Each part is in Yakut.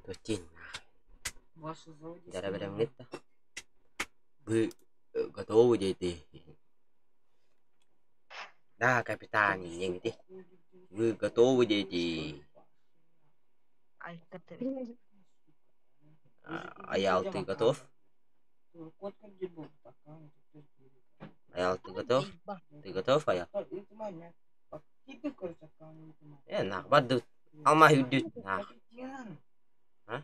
Тотин. Дьара да? Вы готовы, дети? Да, капитан, иҥити. Вы готовы, дети? Аял, ты готов? Аял, ты готов? Ты готов, Аял? Э, нах, бардыбыт. Алмаа үрдүт, нах. А?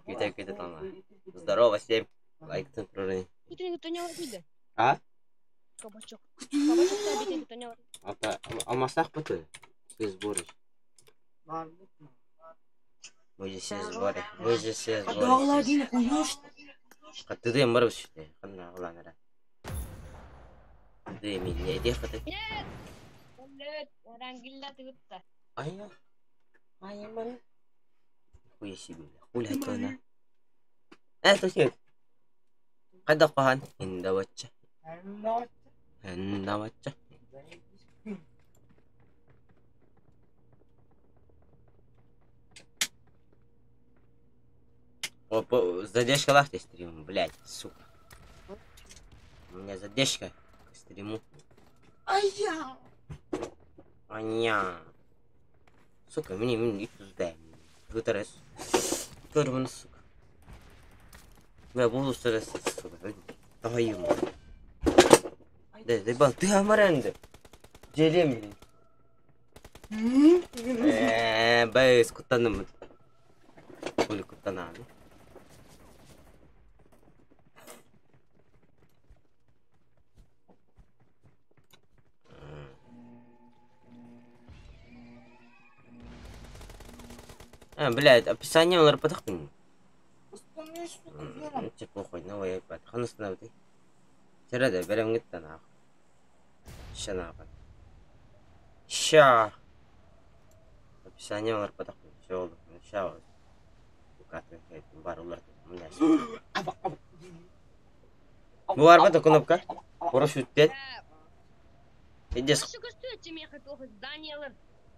Күтэ күтэ талма. Здорово всем. Лайктын проры. А? Кабачок. Кабачок Ата алмасах быты. Все сборы. Мы же все сборы. Мы же все сборы. Каттыдым бар үсте. Ханна уланара. Ты меня дехаты. Нет! Блядь, Рангилла тыгытта. Ая. Ая мана. Хуя себе. Хуля тона. Э, точно. Хайдах хаһан Индавачча. Индавачча. О, задержка ты стрим, блядь, сука. У меня задержка к стриму. Ая! Аня. Сука, мне мне пизда. Вытарес. Көрмін, сука. Бля, буду стресс, сука. Давай ему. Да, да, ты амаренды. Делим. Э, бэс, куттаным. Хули куттананы. А, блядь, описание олар патахтын. Че похуй, новый iPad. Ханысына бути. Середе, берем гитте нах. Ща нахуй. Ща. Описание олар патахтын. Все oldu. Ща. Укаты, бар улар. Бу бар ба кнопка? Хорошо, үттет. Иди.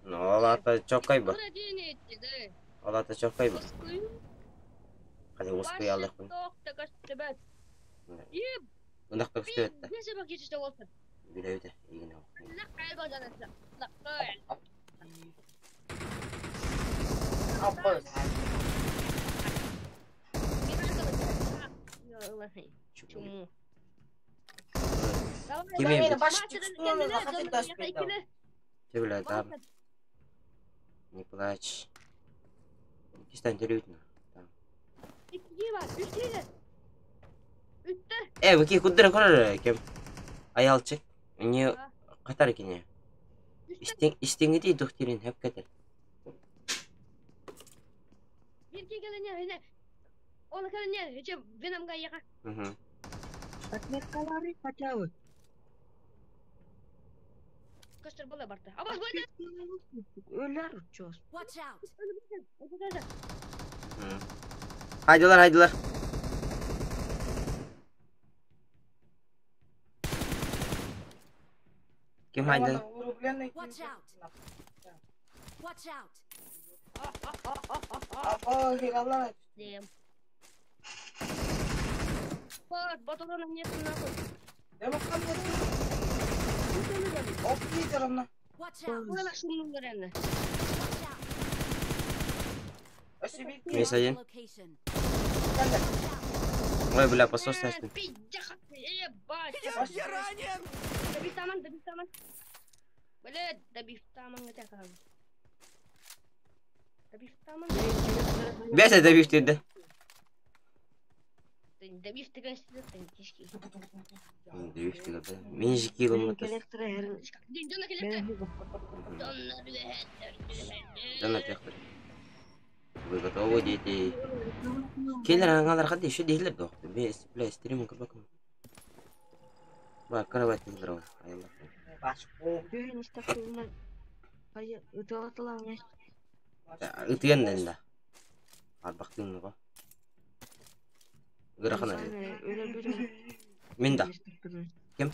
Ну, алата чокай ба. Алата чокай ба. Хadi успей алыхпын. Ындак көстөт. Билебите, игине. Чему? Ты, бля, там. Не плачь. Кистан терютно. Там. Э, выки куддыра көрөр кем. Аялчык. Не катар кине. Истең истеңеди докторин хеп кетер. Угу. Отметкалары хотя бы. Өлөр чос. Watch out! Haydilar haydilar. Ким хайды? Watch out! Watch out! Watch out! Watch out! Мисс один. Location. Ой, бля, посос тастын. Я ранен! Бес это бифтирди. Бифтирди. Мен жеке километр. Жана тектер. Вы готовы, дети? Келер аңалар хадди еще дейлер дох. Бес, бля, стрим кырбакым. Ба, кровать здорово. Айла. Ытыян да. Арбактын го. Гырахана. Мен да. Кем?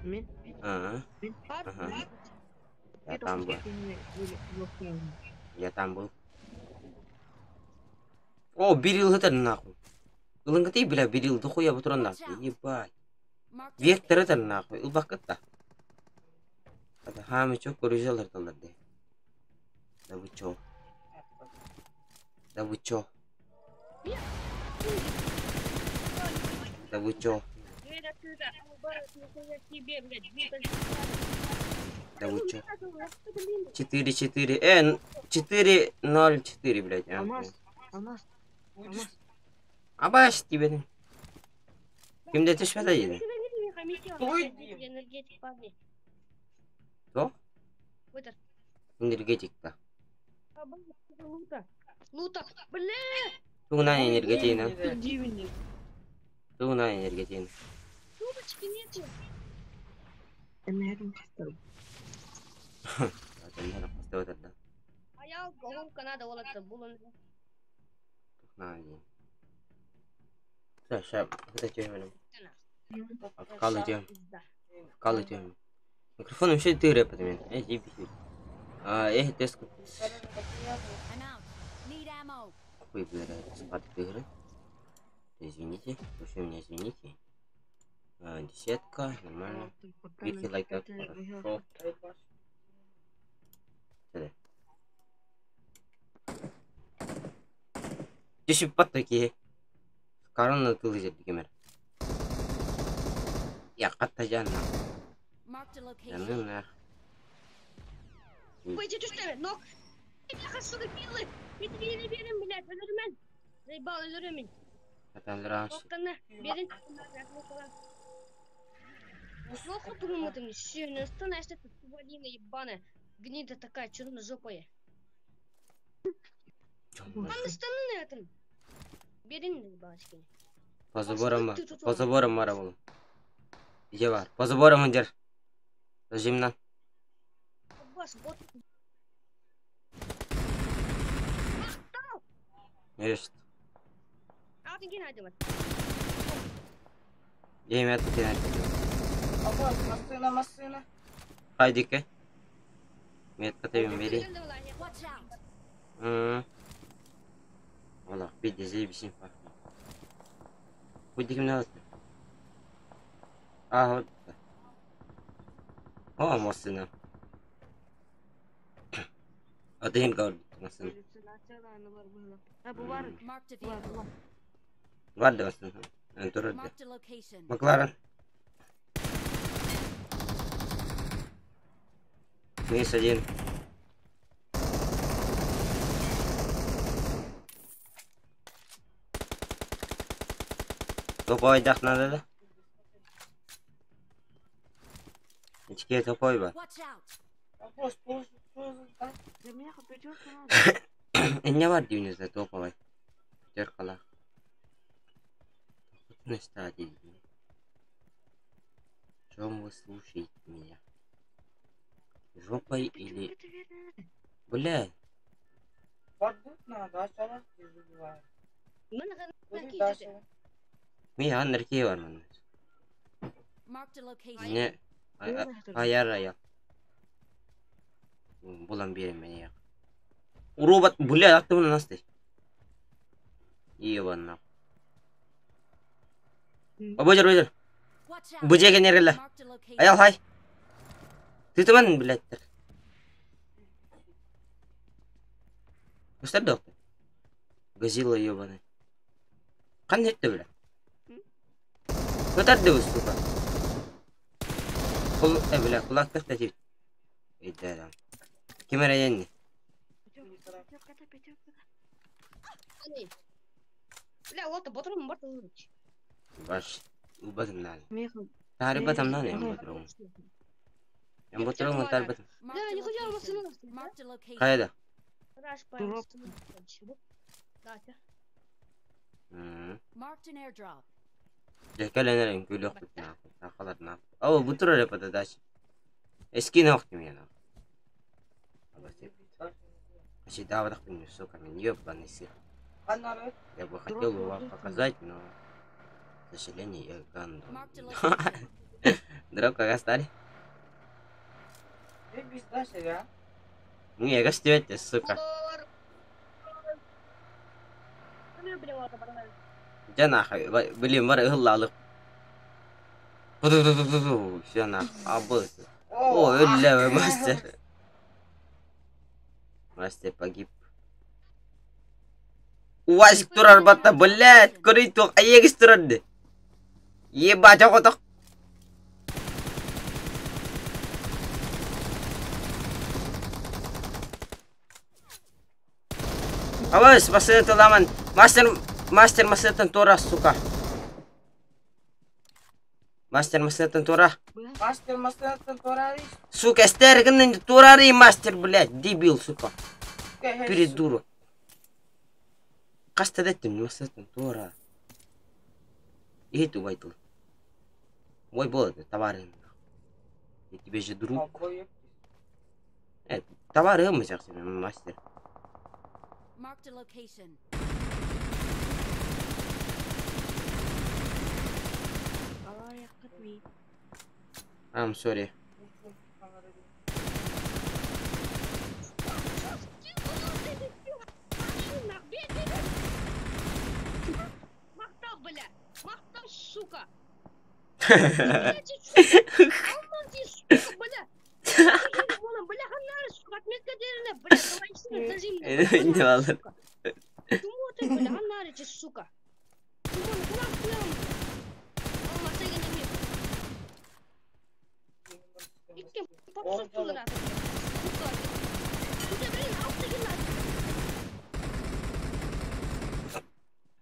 Мен. Ага. Ага. Я там был. Я там был. О, берил это нахуй. Ылыҥкытый, бля, берил, дохуя бутуран нахуй. Ебать. Вектор это нахуй. Ылбаккыт да. Это хамычок көрүзелер талар де. Да вы чё? Да вы чё? Да вы чё? Дверь открыта. Тебе, блядь. Да вы чё? 4, 4, 4, 0, 4, блядь. А. Алмаз, алмаз, алмаз. Абаш тебе. Кимде түшпеді еді? Энергетик, парни. Что? Вытер. Энергетик-то. Лута. Лута. Бля! Тугунан энергетигин. Дивини. Тугунан энергетигин. Трубочки нету. Энергия хастар. А я головка надо, вот это булан. Ща, ща, Вкалывайте. Вкалывайте. Микрофон вообще ты рэп мен. Эй, ебись. А, эй, тест. I'm out. Need ammo. Хуй, бля, спад игры. Извините, вы меня извините. А, десятка, нормально. Вики лайк так, хорошо. Сюда. Десять пат такие. Корона тылы кемер. Я катта жан. Marked a Да ну location. нах. Пойди ты что, ног. Бляха, сука, пилы. Бери, бери, блядь, өлөрүмэн. Заебал, өлөрүмэн. Аталраш. Тоқтаны, берин. Плохо по-моему ты мне сильно становишься, ты тварина ебаная. Гнида такая, черножопая. Там штаны на этом. Берин ебашки. По заборам, по заборам мара бол. Где бар? По заборам индер. Зажимна. Бас, вот. Есть. А ты геннадий. Я имею в виду. Машина, машина. Хайдике. Метка тебе бери. Watch out. Валлах, бидди заебись. Будь надо. А, вот. О, машина. Один говорит, машина. Marked a vehicle. Варда машина. Антурда. Marked a location. Макларен. Минус один. Топовый дах надо, да? Ичке топовый бар. Watch out. Вопрос, тоже, тоже, да? Для меня пятерка надо. Не бар дейміз топовый. Пятеркалар. На стадии. Чем вы слушаете меня? Жопой или... Пятерка, это верно надо. Бля, Бардут надо, а что забиваю. мен аннерке бар мында. Marked a location. Не, аяр аяр. Булан берем мен я. Робот, бля, атты мына насты. Ебан нахуй. Божер, божер. Watch out. Бужеге нереле. Marked a location. Аял хай. Тытыман, блядь. Көстер доқты. Газила ебаный. Қан етті, бля. Көтәрді бұл, сука. Құл, бля, құлақтық та тип. Ейді адам. Кемер аян Пятерка, пятерка, пятерка. Бля, вот, батрум, батрум. Баш, убатым нан. Меха. Тары батам нан, эм батрум. Эм батрум, тары батам. Marked Бля, a нихуя location. машина. Marked a location. Қайда? Раш, Дроп. Да, Marked an airdrop. Жекеленерин күлөк нахуй. Сақалар нахуй. Ау, бу турар эпада даш. Эскин оқтым я нахуй. Вообще, да, вот так, сука, мен ёбаный сыр. Я бы хотел бы вам показать, но, к сожалению, я гандон. Marked a location. Дроп как стали? Не, гостевать, сука. Дьэ нахуй, блин, бар ыһыллаалык. Все нахуй, абы. О, өллө, мастер. Мастер погиб. УАЗик турар батта, блядь, көрүй туох айегис турар ди. Ебать, оҕотох. Абыс, массыына тыламан. Мастер, мастер массыынаттан туора, сука. Мастер массыынаттан туора. Мастер массыынаттан туораары. Сука, эстээр гыннын туораары, мастер, блядь, дебил, сука. Придурок. Хаста да эттим, массыынаттан туора. Иһит убай тыл. Ой, буолла, товарым. Я тебе же друг. Товарым мастер. Marked a location. I'm sorry. Махтал, бля! Махтал, сука! Блядь, сука, бля! Бля, сука, отметка деревня, бля, Не алыр. Бля, ханарычы, сука.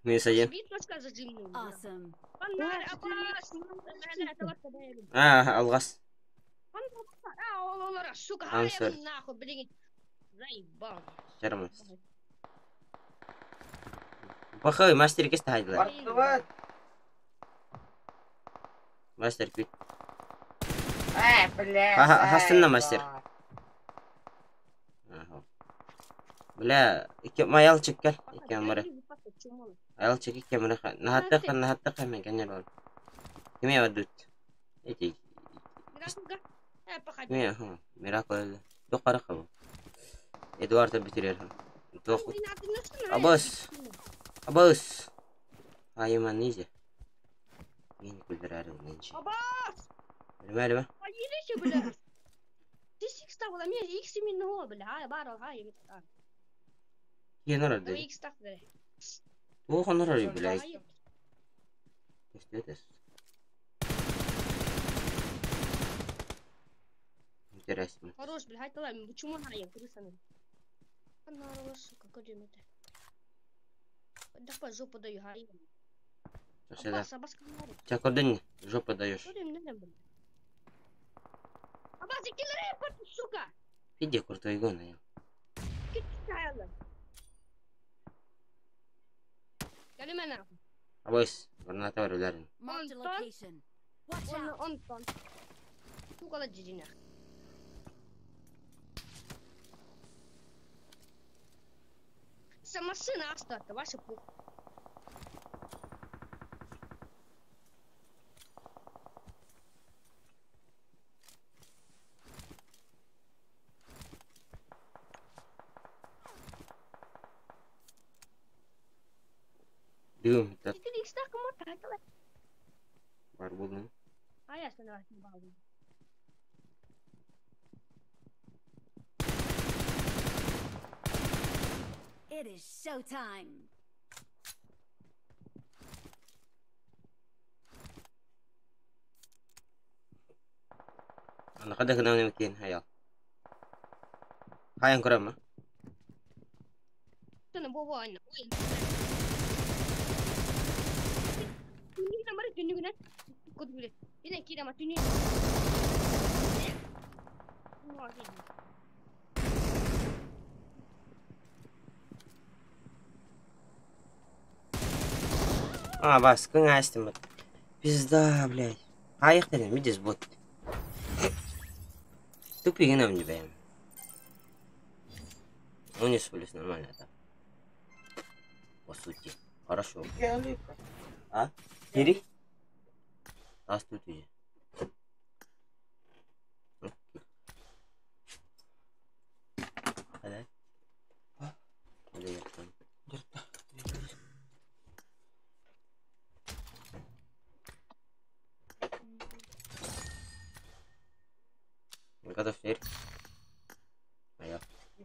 Минус один. Awesome. А, алгас. I'm sorry. Жарамас. Пахай, мастер кес тахайдылар. Мастер күт. Э, бля. Хастынна мастер. Бля, маялчык кел. Икки амары. Аялчык икки амары. Нахаттык, нахаттык мен кенер бар. Киме бардут? Эти. Киме, ха, Миракл. Тоқара қабы. Эдуард битирер. Тоқ. Абас. Абас. Айыман ниже. Мен күлдірәрі ненче. Абас! Әліме, әліме. Айырышы, бля. Ты сикс табыла, мен икс мен хо, бля. Хай, бар, хай. Кие норар деді. Икс так, бля. Оқ норар, бля. Өстетес. Интересно. Хорош, бля, хай, талай, почему на крыса? Анарова, сука, куда это? Давай жопу даю, хай. Сюда. Тебя куда не жопу даешь? Абас, киллер, сука! Иди, крутой гон, я. Абас, граната ударен. Marked a location. Watch out. Антон. Сука, да дедина. Машина остатка, ваша пух. Дым, так. Бар булдым. А я остановился. It is showtime. أنا قد كنا مكين هيا. هاي انكرم. أنا بابا أنا. А, бас, кыңастым. Пизда, блядь. А их ты, видишь, бот. Тупик нам не бэм. Ну не сулись нормально так. По сути. Хорошо. А? Кири? Здравствуйте.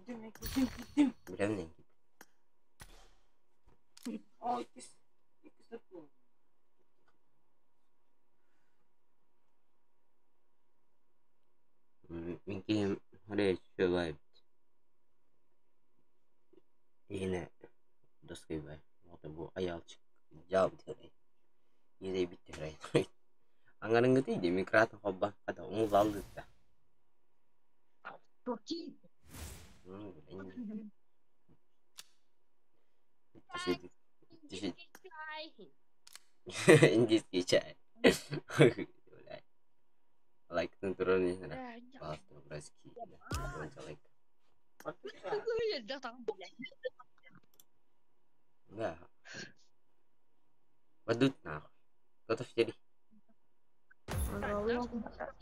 Киирдим, мен киирдим, киирдим. Билэбин Оо, иккис, иккис буолла. Мин киһим үчүгэй эбит. Иһинэ доскайбай. Оҕото бу айаалчык дьаабыт эрэй. Иэдэйбит эрэй. Аҥарыҥҥытый демократ холбоон хата умуллаллыытта. Индийский чай. Блядь. Лайктын туран иһинэ. Паста браски. Лайк. Да. Падут нахуй. Готов теперь?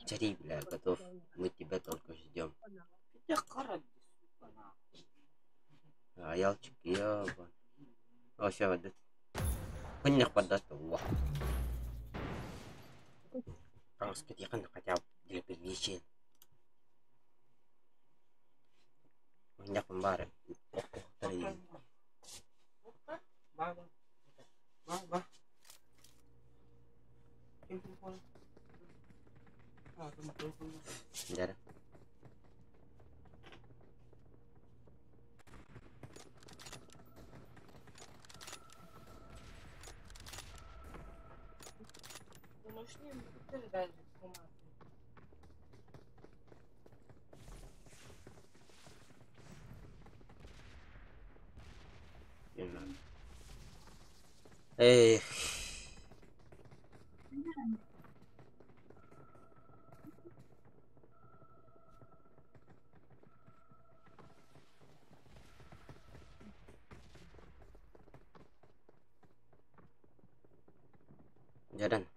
Цари, бля, готов. Мы тебя только ждем. Аялчик, ёба. О, все, вот. Хыннях поддаст, о. Таҥаска хотя бы для приличия. Мунньахпын баара. Дьэрэ. Эх. Дьэрэн.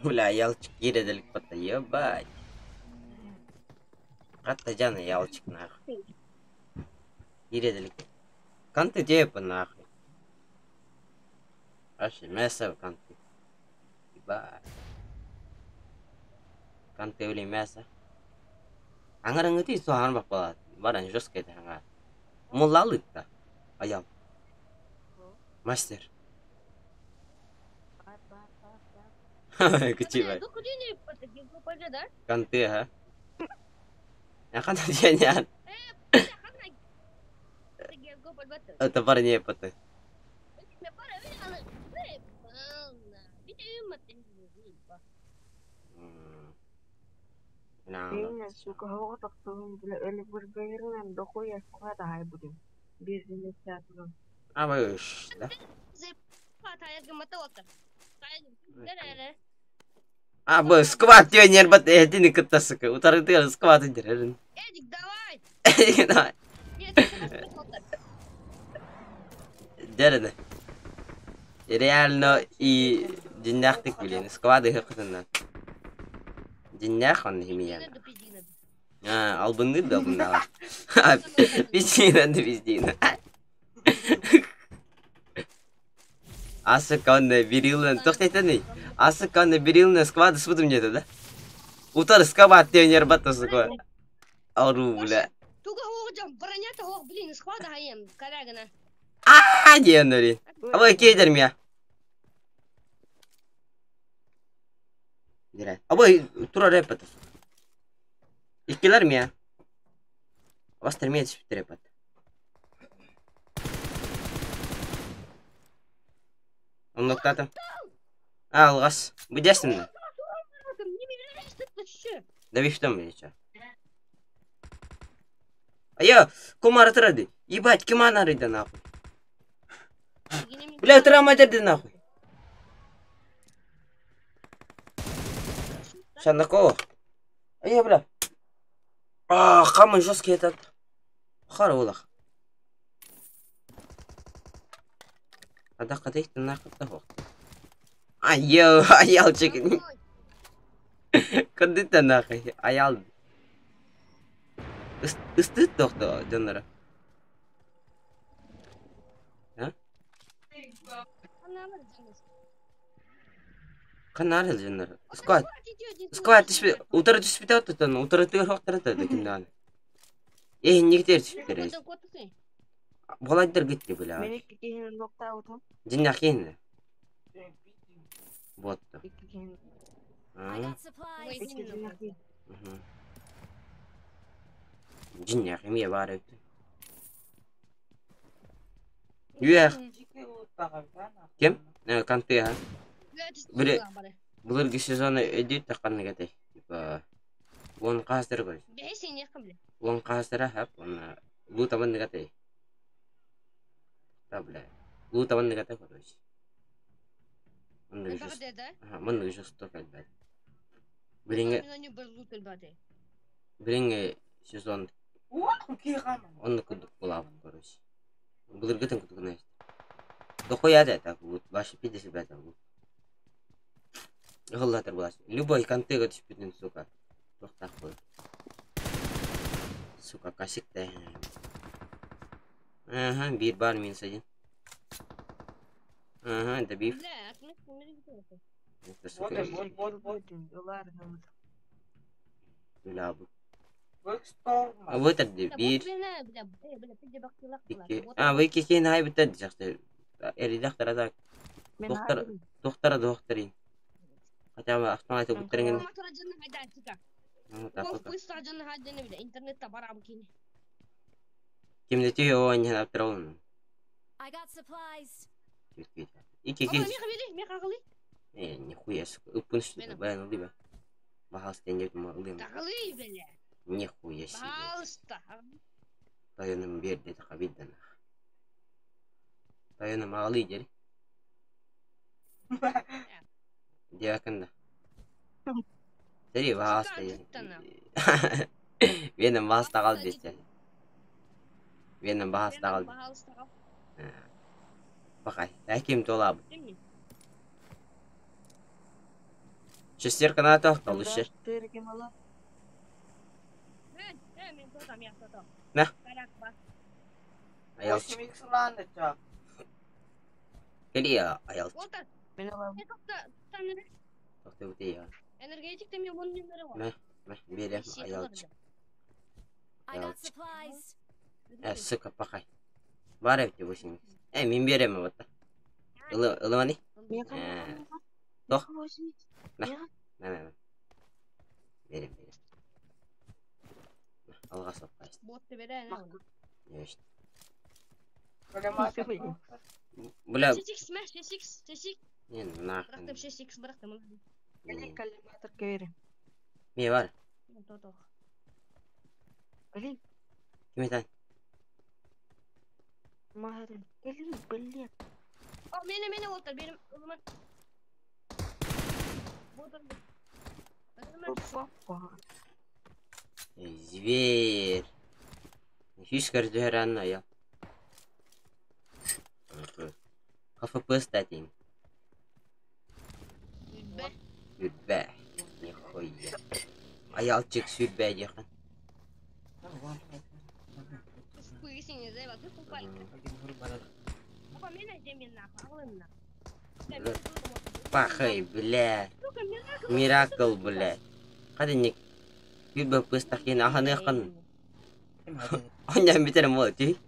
Бля, ялчик киирэ батта, ебать. Хатта жана ялчик нахуй. Киирэ Канты деп нахуй. Вообще мясо канты. Ебать. Канты или мясо. Аңарыңыты сухан баппалат. Баран жестко это аңар. Муллалытта. Аял. Мастер. Күчи Канты, ха? Яхан дьиэниан. Это парне паты. А вы да? А бы скват тренер бат этини кыттасык. Утары скват дерерин. Эдик, давай! Эдик, давай. Дереді. Реально и динняхтык билен. Сквады хыкытына. Диннях он химиян. А, албынны да албынна. Пиздина да пиздина. Асык онны берилен тоқтайтаны. Асык онны берилен сквады свудым деді да? Утар сквад тренер батта сука. Ару, бля. Туга хоғжам, бронята хог, блин, схвада хаем, корягана. А, диэн Абы кейдер мия. Дирэ. Абы тура рэп это. Иккилер мия. Бастер мия түшүп рэп. Онноктатым. А, алгас. Будясың? Да вифтом еще. А кумар тұрады. Ебать, кім анарыйды нахуй? Бля, тұра дерді нахуй. Шандакова. Ая, бля. А, хамын жесткий этот. Хара олах. Ада қадайты нахуй того. Аял, аялчик. Кандыта нахуй, аял. Ыстыт тохто, дьоннора. А? Канар дьоннора. Скват. Скват түспү, утары түспүтэ оттон, утары тыгыр хоктары да кимдаан. Эһиннигитер сүттэрэ. Куотан куотасың. Балайдар гитти бля. Мен икки киһини нуктаабытым. Дьиннэх киһини. Буотта. Икки киһини. I got supplies. Икки дьиннэх киһи. Дьиннэх эмиэ баар эбит. Үөх. Ким? Кантыаха. Били былыргы сезону өйдүүр ханнык этэй? Типа уон хаастары көрүс. Уон хаастара хап уонна луутабаннык этэй? Да бля. Луутабаннык этэй короче. Маннык жестоко элбэт. Билиҥҥи билиҥҥи сезон оннук курдук булаабыт короче. Былыргытын курдук знаешь. Дохуя да так вот ваши пиздец ребята вот. Ыһыллатар булаас. Любой контега түспүтүн сука. Туохтаах буолар. Сука, косик да. Ага, биир бар минус один. Ага, добив. Это сука. Бля, А вот это биир, икки. А, вы кикин хай битэ дьахтар. Эридахтара да. Доктор, доктора докторин. Хотя бы автомат буттарыҥын. Кимде түй оонньоон аптыралын. I got supplies. Икки киһи. Э, нихуя, ыппын баян ылыы Баһаалыста инньэ ылыам. Нихуя себе. Тойонум биэрдэ хабидданах. Тойонум аҕалыы диэри. Диэбэккин да. Сэрии баһаалыста Веном баһаалыста аҕал диэччи. Веном баһаалыста аҕал. Бакай, ким туолаабыт? Шестерка на толуще. На. Аялчик. Кели аялчик. Мэ, мэ, берем аялчик. Аялчик. Э, сука, пахай. Бар эбит 8. Э, мин берем вот. Ылымани? Э, тох. На, на, на. Берем, берем. Алға соққайсың. Бля. Не, нахуй. Ме бар. Блин. Ким этэн? Марын. Блин, блин. Папа. Зверь. Фиш көрдөһөр аял. КФП статин. Сүрбэ. Нихуя. Аялчык сүрбэ диэхин. Пахай, бля. Миракл, бля. Хадынник. Сүрбэ пыстахин аханыахын. Онньан битерем ол түй.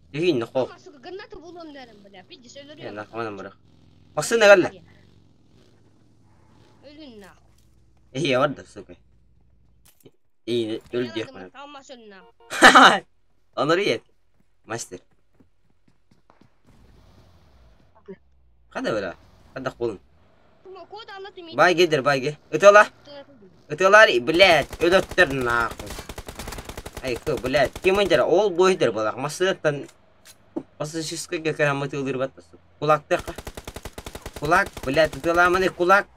Түйін нохо. Нахманам бұрық. Басына калла. Эй, барда, сука. Эй, өл диэхмэн. Онор иет. Мастер. Қада бара? Қада қолын. Бай гедер, бай ге. Ытыла. Ытылар, блядь, өлөттөр нахуй. Ай, кы, блядь, ким өндер, ол бойдер балақ. Масыраттан пассажирская кәмәт ылыр баттасы. Кулак тәкъ. Кулак, блядь, ытыла маны кулак.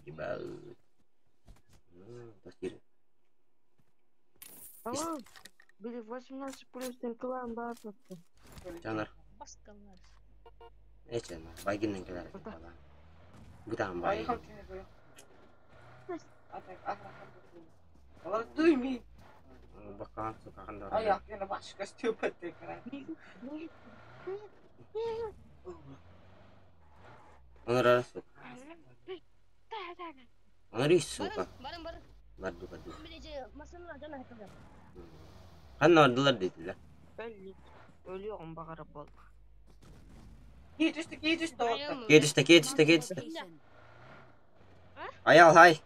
Ебать. Били 18 плюс клан баатты. Жанар. Эчен, байгиннен келер. Бутан бай. Бакан сукаганда. Онор сук. Анарый, сука. Баран, баран, баран. Барды, барды. Биле масына дьон аһатылар. Ханна бардылар диэтилэр? Өллүк. Өлүөҕүм баҕара буолла. Киһи түстэ, киһи түстэ оҕуттар. Киһи түстэ, киһи түстэ, Marked a киһи түстэ. location. Аял, хай.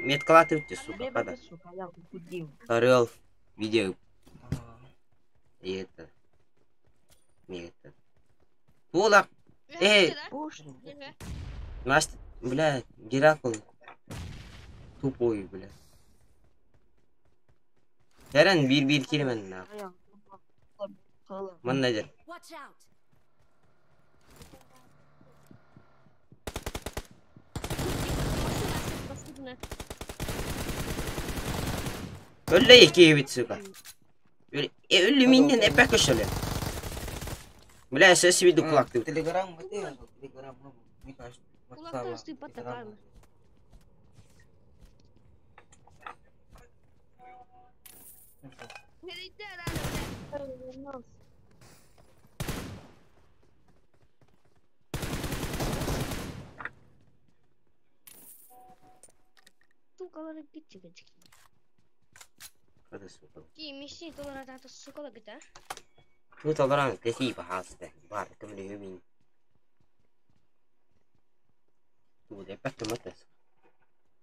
Меткалаатыбыт дии, сука, Бе хада. бе сука, я худил. Сарыал, видео. И это. Это. Туолак. Эй! Пуш. Настя, бля, Геракл. Тупой, бля. Тэрэн биир-биир киирэмэн на. Манна дэр. Watch out! Өллө киһибит, сука. Өллү миннен эппэк көшөлө. Бля, сөс виду кулактыбыт. Телеграм где? Телеграм, ну, мне кажется, Кулактан сыпат такая. Сукалары кичигечки. Хада, сука. Ки миссии толората сукала гыта. Тут аларан кэсии баһаалыста. Баар көмөлөһүө мин. Тугу эппэк кымата.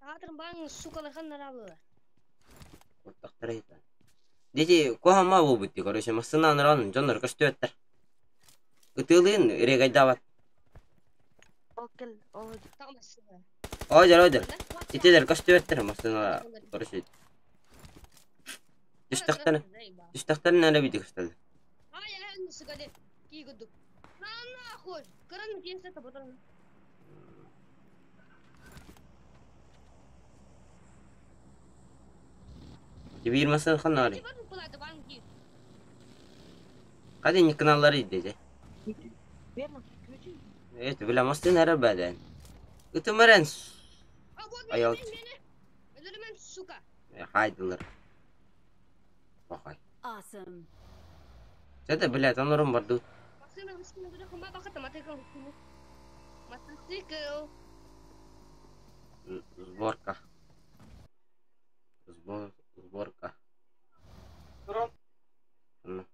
Таатыр баң сукалар ханнарабы. Куттахтара ита. Дети куһама буолбут дии, короче, массыына дьоннор көстүөттэр. Ытыылыын регайдаабат. Окел, ол Тамасы. Одер, одер. Watch out! Итилер көстүөттэр массыына, короче. Түстэхтэрин, түстэхтэрин эрэ биди көстөллөр. Ай, я сука, ки гуду. На нахуй. Кырын кенсе табатан. Биир массыына ханна барый? Ки бар кулата баң ки. Хadi никыналлары диде. Верно, включи. Это, бля, массыына эрэ бэдэн. Ытымарен. А вот Аял. мени. Өлөрмөн сука. Хайдылар. Похуй. Awesome. Это, блядь, онорум барды. Машина машина гыда хама баката мотоцикл. Мотоцикл. Сборка. Сбор, сборка. Дроп, Ну,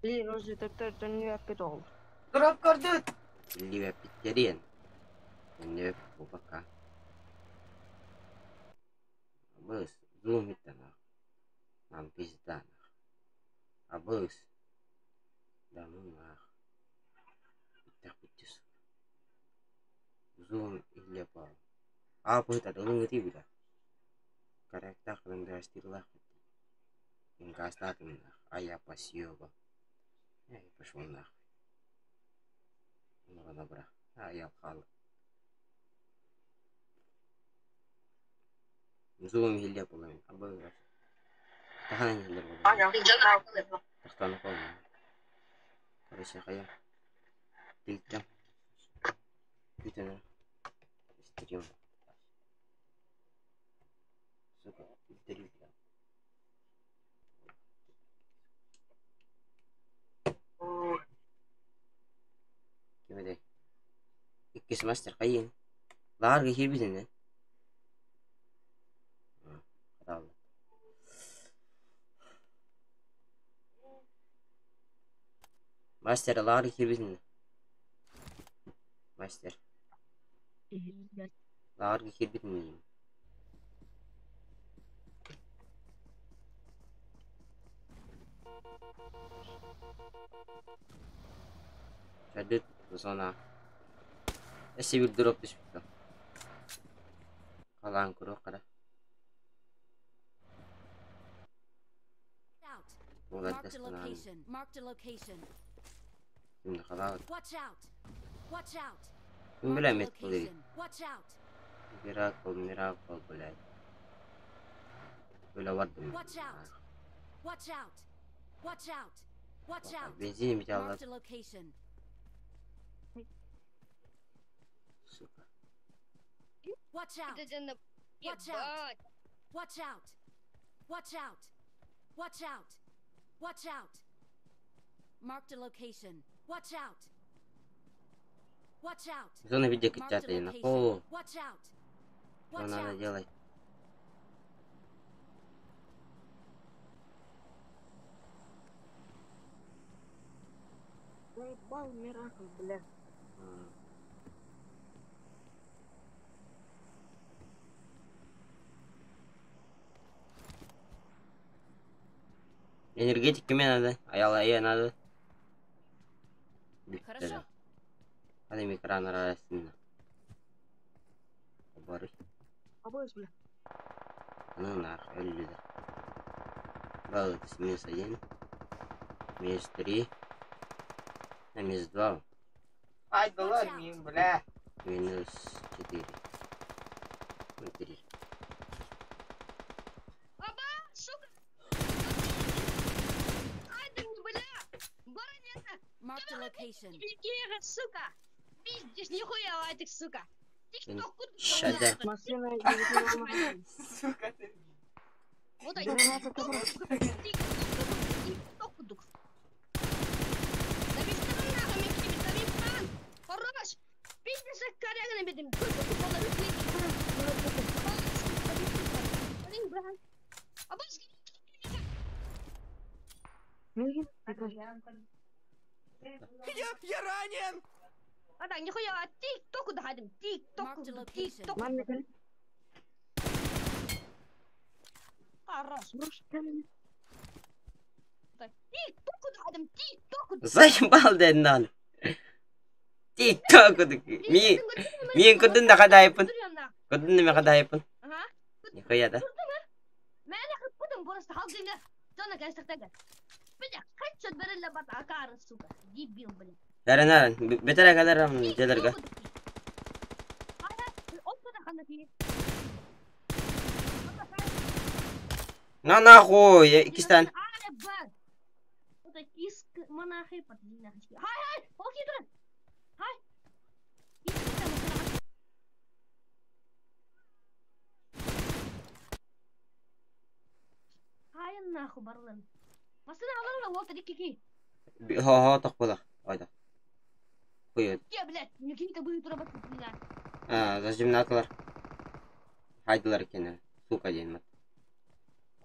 Блин, розы төптөр төннү ол. дроп көрдүт. Ливе питтериен. Не пока. Абыс, зум иттана. Нам пизда нах. Абыс. Да ну нах. Иттах биттис. Зум иле па. А, пыта, да ну ты бля. Карактах ландастирлах. Ингастатым нах. А я пасёба. Я пошел нахуй. Ну, добра. А я хал. Зум иле половин. Абыс. Таханан иле половин. Тахтаны колман. Короче, хая. Тилтем. Бүтін. Стрим. Сука, интервью. Кимедей. Иккис мастер хайын. Лаарга киирбитин Хатаалла. Мастер лаарга киирбитин. Мастер. Лаарга киирбитин. Чадыт зона. Эссе бир дроп түспүт. Халаан куру кара. Out. Буолар Marked a дастанаан. location. Marked a location. Кимди халаабыт. Watch out! Watch out! Ким Marked билэ a мет буолуй. location. Watch out! Миракл, миракл, блядь. Бля, бардым. Watch out. Watch out! Watch out! Watch out! Бензин бит аллар. Marked a location. Сука. Watch out! Это Watch out. Watch out! Watch out! Watch out! Watch out! Marked a location. Watch out! Watch out! Зона видео Marked a кычатайна. location. О, Watch out! Что Watch надо out! делать? Заебал Миракл, бля. М. Энергетик кимэ надо? Айала надо. Хорошо. Аны экран арасында. Барый. Обоюсь, бля. Ну нах, өллүлэр. Балык минус один. Минус три. А минус два. Ай, доллар мин, бля. Минус четыре. Ну, три. Сука! Ай, да не, бля! Баронета! Marked a location. Беги, сука! Пиздишь, нихуя, этих, сука! Ты что, куда? Ща, Машина из машины. Сука ты. Вот так. Граната тоже. Хорош! Пиздишь, корягами бедим. Мигин, прикажи. Я ранен! А так, нихуя, тик-ток дадим, тик-ток, Marked a location. тик-ток. Манна кэлин. Хорош. Брош, кэлин. Тик-ток дадим, тик-ток. Заебал дэннан. Тик-ток. Ми миин курдун да хадайпын. Курдун да хадайпын. Ага. Нихуя да. Кудum просто халдинга. Зона кайсактага. Бля, хочу береле бат акары, сука. Дебил, блин. Даран наран. Бетер каларам жедерга. На нахуй, икистен. Хай нахуй барлын. Масына аларла вот ики. Хо хо тохпула. Ойда. Хуй. Те, блядь, никита будет работать, блядь. А, зажимнатылар. Хайдылар кене. Сука ден мат.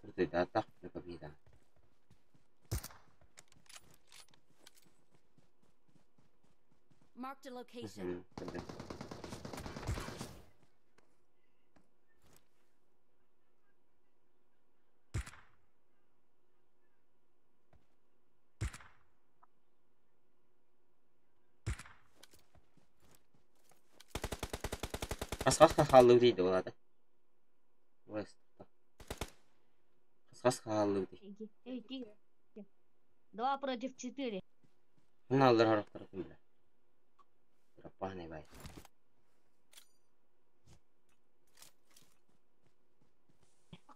Куртуй да так победа. Marked a location. Хас-хас халлы дейді болады. Хас-хас халлы дейді. Эй, тихо. Два против четыре. Мына алдар характар бля. Рапаны бай.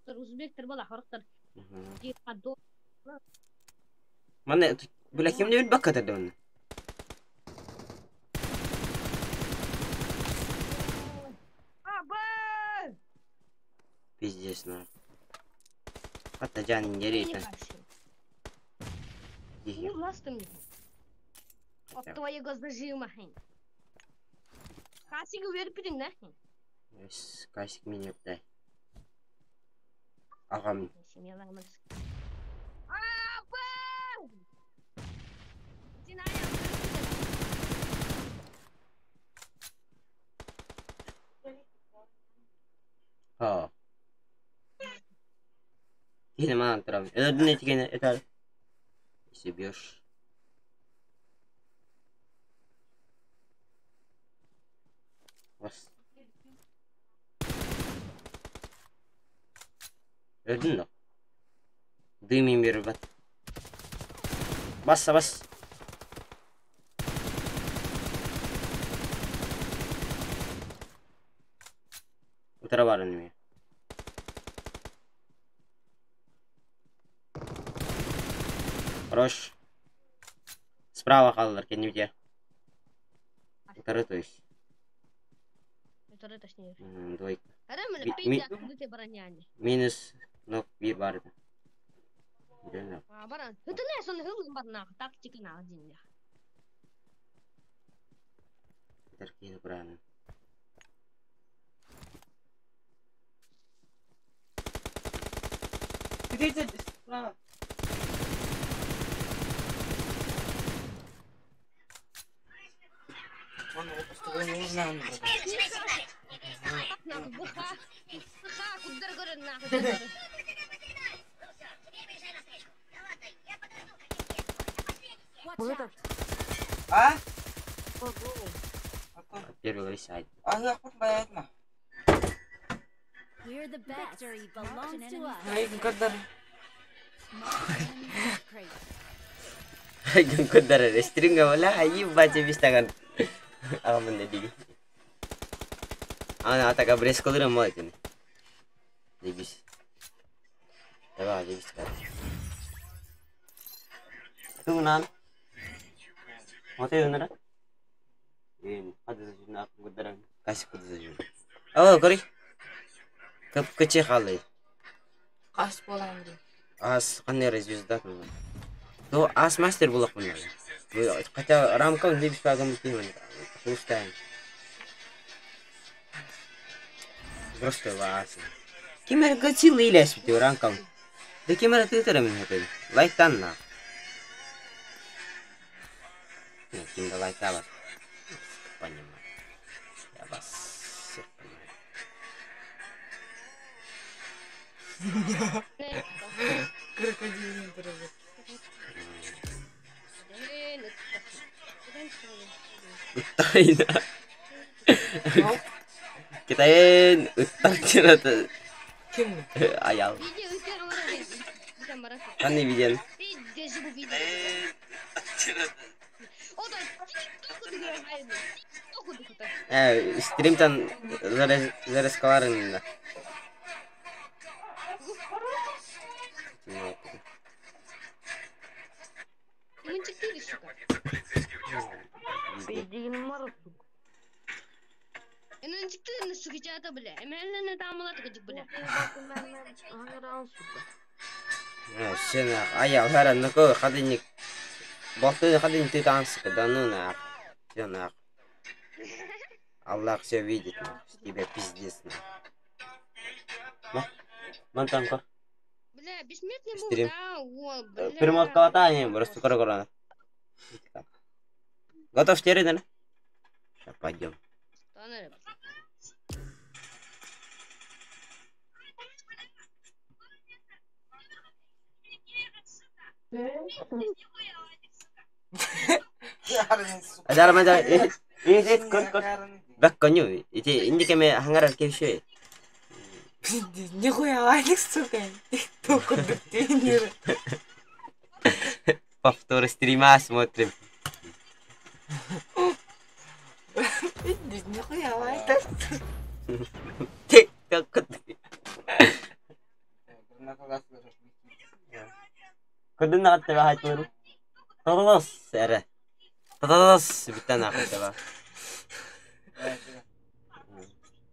Узбектер бала характер. Мана бля ким не бакка тады оны. Пиздец, на. Хатта жан нерейті. Ну, ласты мне. От твоего зажима. Касик уверпидин, да? Касик меня дай. Ағам. Ha. Yine man турам. Öldün etigene eter. Если бьешь. Бас. Öldün да. Дымим бер бат. Басса бас. Утара бар неме. Хорош. Справа қалдылар, кеннемде. Второй, то есть. Второй, точнее. Двойка. Ми... Минус ног бир бар. Баран. Это не сон хыл бар на тактика на один. Таркины правильно. Где справа? Он его просто не знаю. Нахуй, буха. Буха, куда говорят, нахуй. Watch Бу это out! А? Первый сайт. А я хоть понятно. We're the best. Victory belongs to us. Когда Marked an enemy's crate. Кудара стринга вала ебать бистаган. Аман диги. Ана атака брес колыр ма этин. Дебис. Давай, дебис кар. Тунан. Мате унара. Ин хады жuna кудара. Каси кудара жuna. О, кори. Кап кычы халы. Кас болам ди. Ас каннера звезда. То ас мастер булак мына. Хотя рамка дебис пагам киман. Пустая. Просто вас. Кимер гачил илес бит ранкам. Да кимер ты терем хепел. Лайк танна. Ким да лайк вас. Понимаю. Я вас всех понимаю. Крокодил дорогой. Тайна. Китайын ыттар чыраты. Ким? Аял. Видео, видео, Қандай видеоны? Видео, видео. О, да, тик-ток Стримтан зарескаларын. сука. Пиздигин мар, сука. Энен чиктирин сука чата бля. Эменен тамалат гыжык бля. Аңыран, сука. Сен аял хара нако хадыник. Балты хадыник ты танцы, да ну нах. Все нах. Аллах все видит, нах. С тебя пиздец, нах. Ма? Мантанко. Бля, бессмертный был, Стрим. да, о, бля. Перемотка просто скоро корона. Готов теперь, да? Сейчас пойдем. Танырым. Адар мада. Э, кор кор. Бак коню. Ити индикеме хангара кевши. Пиздец, нихуя Алекс, сука. Только доктринер. Повтор стрима смотрим. Пиздец, нихуя Алекс. Тик ток. Кудun nakatira haturu. Tatas ere. Tatas bitан ахтaba.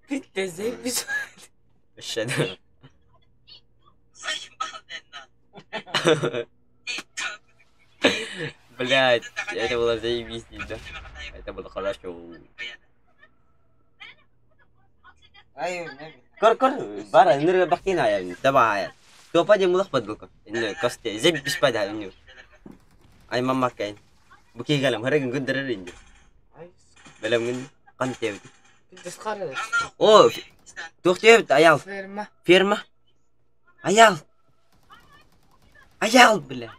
Пиздец, заебись. Шеда. Блять, это было заебись, да? Это было хорошо. Кор кор бара ныр бакина я таба. Топа де мулах падлука. Инне косте зеб бис пада инне. Ай мама кайн. Буки галам харагын гүндерер инне. Белем кан тебит. Пиздец, қарады. О, тух тебит аял. Ферма. Ферма. Аял. Аял, бля.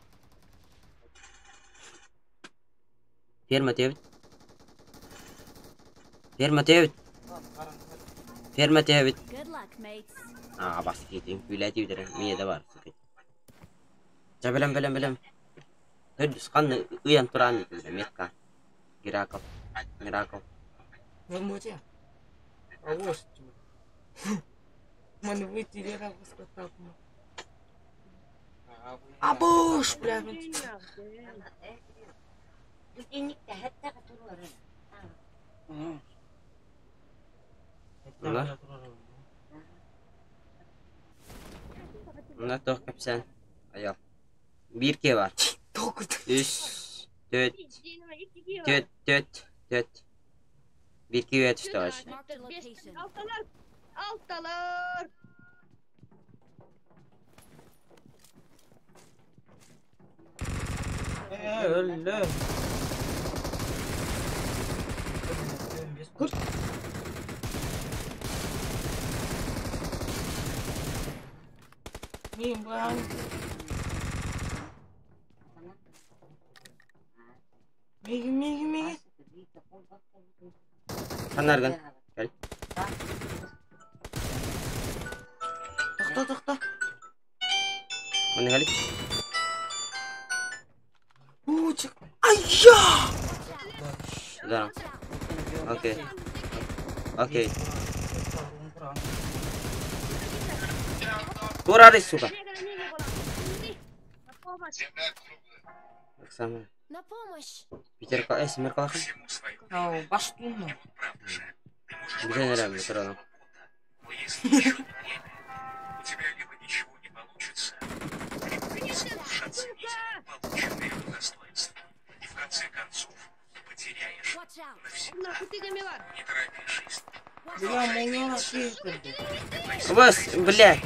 Ферма тебит. Ферма тебит. Ферма тебит. Good luck, mates. А, бас кетин күләти үтере. Мие да бар. Жа белем белем белем. Төрдүс кан уян туран метка. Гираков. Мираков. Мамутя. А вот что. Ман выйти лера Абуш, бля. Мына. Мына тоқ капсан. Аял. Бир ке бар. Только Үш, төрт, төрт, төрт, төрт. Бир ке өтүштү баш. Marked a location. Алталар. Алталар. Өллө. Кур. Мин баан. Миги, миги, миги. Ханаргын. Кэл. Тохто, тохто. Манна кэл. Уучук. Айя! Да. Окей. Окей. Турары, сука. На помощь. Оксана. На помощь! Пятерка, семерка лахан. Ау, баш тунна. Бүтэн эрэ туран. Watch out! Нахуй ты гамилар. Watch Бля, out! молния кирді. Бас, бля.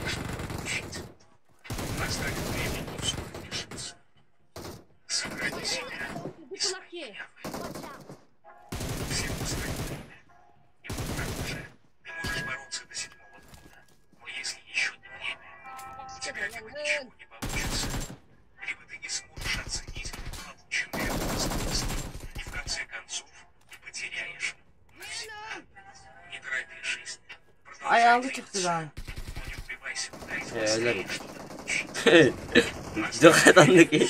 Кулаки. Watch out! Ayağlı çıktı lan. Öyle. Дохатанды ки.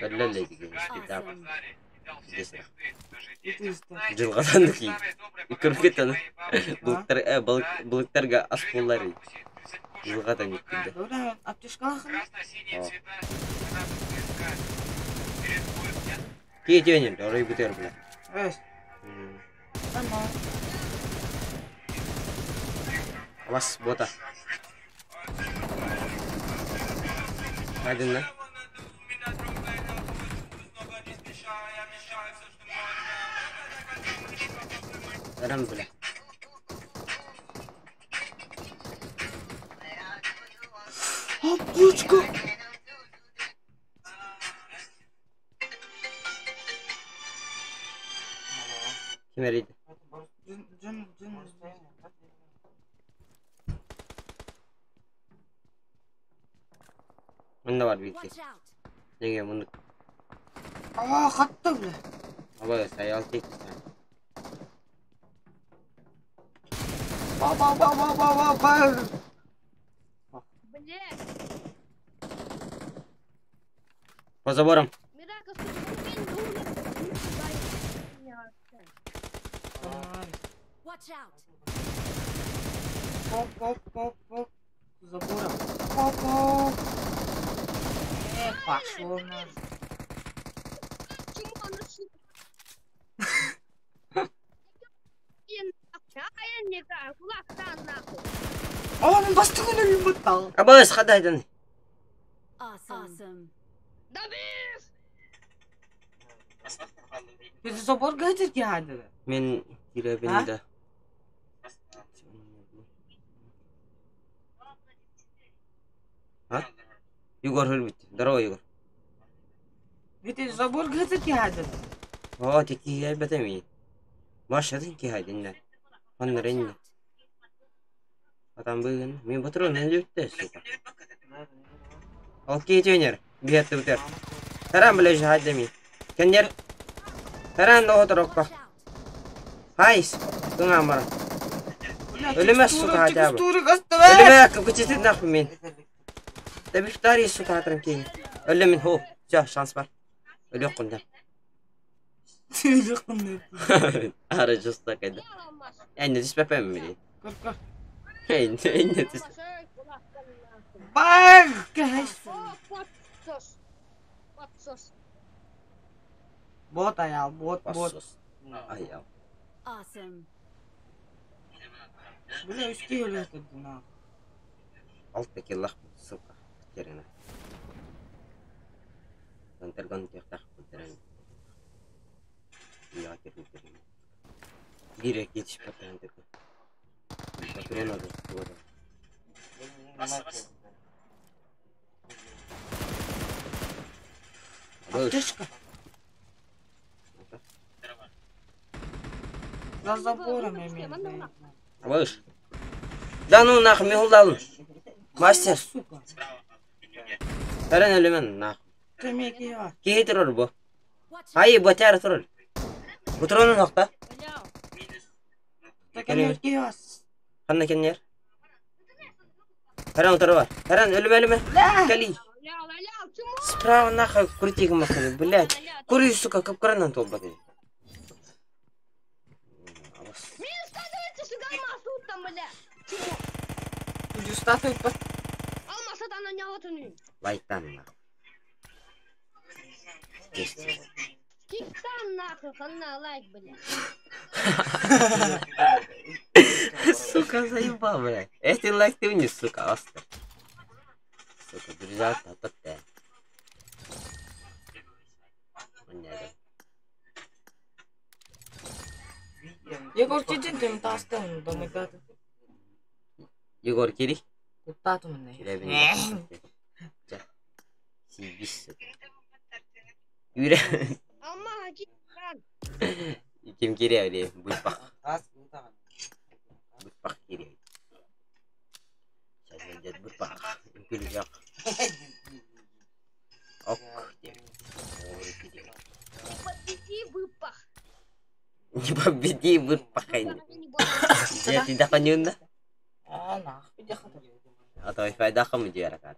Өллө китап. Дьылҕатанды ки. Көргөтөн былыктар былыктарга ас боллар. Дьылҕатан иккинде. Добре, аптечкалахын. Ки тенем, орой бутер бля. Өс. Tamam. Бас бота. Hadi lan. Тарам бля. Аптечка. Ким эрийди? Жын, жын, жын. Мында бар бийки. Watch out! Неге муну Aa, kattı bile. аба саял тек. Ba ba ba ba ba ba ba. Бля. По заборам. Мирака, сука, умер. Watch out! Pop pop pop pop. Забора. Pop pop. Пошел на. Чему она сука? Aa, мен бастық өлім бұттал. Абас хадайдан. Awesome. Awesome. Добив! Biz забор гадит geldi. Мен киребин да. А? Егор өлбүт. Здорово, Егор. Ведь забор гадит geldi. О, тики элбетеми. Машатын ки хайдинна. Watch Ханнаринна. out! Атам бүгүн мен патрон өлүттө, сука. Ал кейтенер. Биятты бутер. Таран биле хайдами. Кендер. Таран до оторокко. Watch out! Хайс. Туңа мара. Өлемес, сука, хотя бы. Текстуры кастывай. Өлеме көчетет нахуй мен. Да бифтари, сука, атрам кейін. Өле мен, хо. Всё, шанс бар. Өле кунда. Ары жуста кайда. Әйне түспәпәм мен. Көр көр. Әйне, әйне түс. Баг! Guys. Подсос. Подсос. Бот аял, бот, бот. Бассос. Аял. Awesome. Бля, үске өлөтөдү на. Алты киллах, сука. Терена. Антергон техтах терен. Я терен терен. Бирек yetişip антергон. Патрон алды. Аптечка. За забором имею. Слышь. Да ну нахуй, мигулдалын. Мастер. Сука. Таран өлүмэн нахуй. Ты мекиа. Киһи турар бу. Watch out. Айы батяр турар. Бутуронун нокта. Бля. Так мекиа. Ханна кеннер. Таран утары бар. Таран өлүмэ өлүмэ. Кали. Бля, бля, чмо? Справа нахуй крути махны, блядь. Бля, Кури, сука, капкаранан толбаты. Минус 120, сука, алмаз тут там, бля. Чмо? Статуй по... Алмаз, это она не вот он. Лайтан нахуй. Кести. Киктан нахуй, хана лайк, бля. Сука, заебал, блядь. Если лайк ты вниз, сука, остро. Сука, друзья, тапат. Егор, тидин ты тастын, домыгаты. Егор Кири. Куттатым не. Сибис. Юрэ. Алмаз, киктан. Ким Кири или Бульпах. Бульпах Кири. Сейчас зайдет Бульпах. Күлүжак. Ок. Не подведи выпах. Не победи Бульпах. Дьэ тидэханюнда. А, нахуй, дехата. А то Wi-Fi дахам дьиэракар.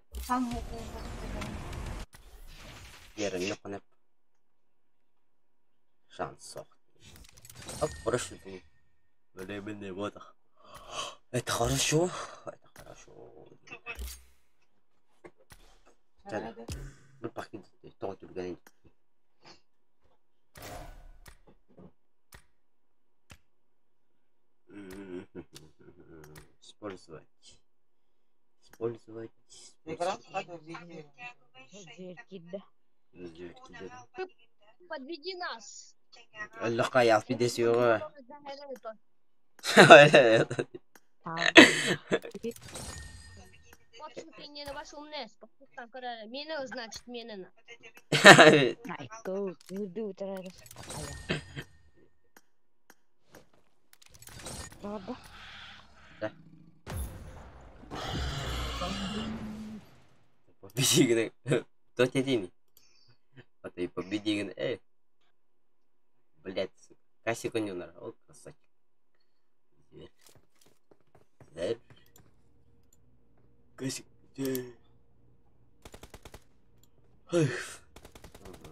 Дьиэрэ нөхөнөп. Шанс сох. Оп, хорошо. Временный вот. Это хорошо. Это хорошо. Бульпах тоҕо түргэнин. Использовать. Использовать. Зеркиде. Подведи нас. Аллаха я пидесиоҕа. Меня, значит, меня. Айко, үрдү утарарыс. Правда? Да. Победи, Кто тебе А ты победи, эй. Блять, сука. Кассик у него, наверное. О, красавчик. Зверь. Зверь. Кассик, где? Эх. Ага.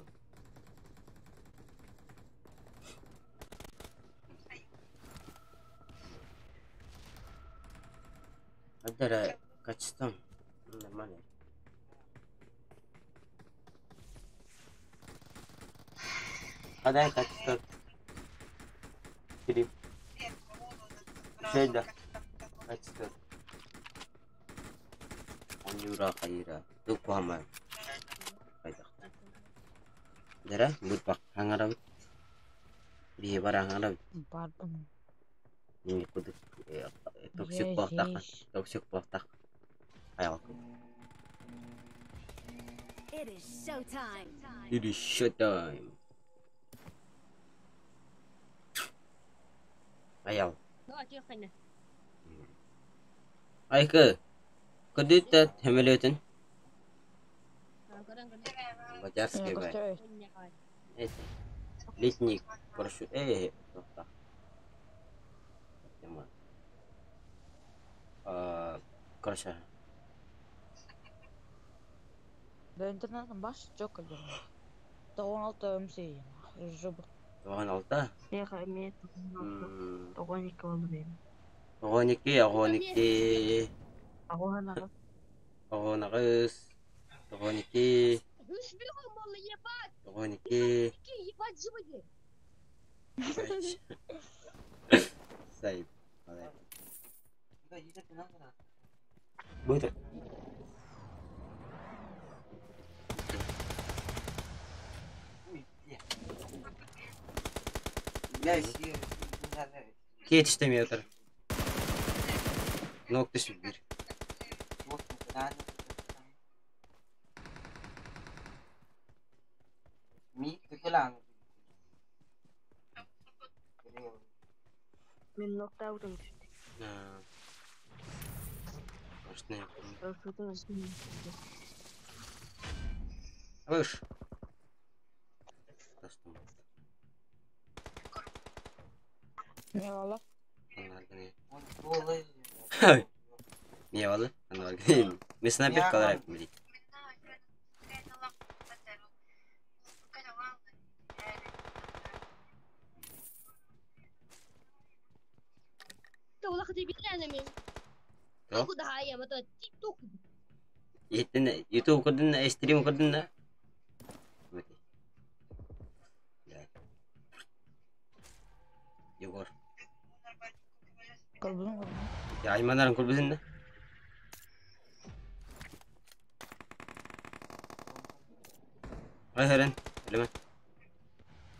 Адара, качеством нормально. Адай качество. Филипп. Жейда. Качество. Анюра хайра. Тукуама. Хайда. Дара, бутпак хангарабыт. Бие бар хангарабыт. Бардым. Нинги кудук токсик буохтах. Токсик буохтах. Хайал. It is showtime. It is showtime. Аял. Давай, тихо. Айкы. Кудutta темелөтүн. Бадярский бай. Это. Летник. Прошу. Эй, тоқта. Тема. А, короче. Да интернетым баш жок эле. 96 МС. Жобу. 96. Эх, мен 92 болду дейм. 92, 92. Агонага. 99. 92. Ебать! 92. Ебать, живые! Сайт. Будет. Кетиште метр. Ног түшүп бир. Мин ноктаутум түстэ. Выш. Eyvallah. Eyvallah. Мен снайпер калар блядь. YouTube көрдүн, стрим көрдүн да. Егор. Көрбүтүм көрбүтүм. Айманарын көрбүтүн да. Ай хэрэн, элеме.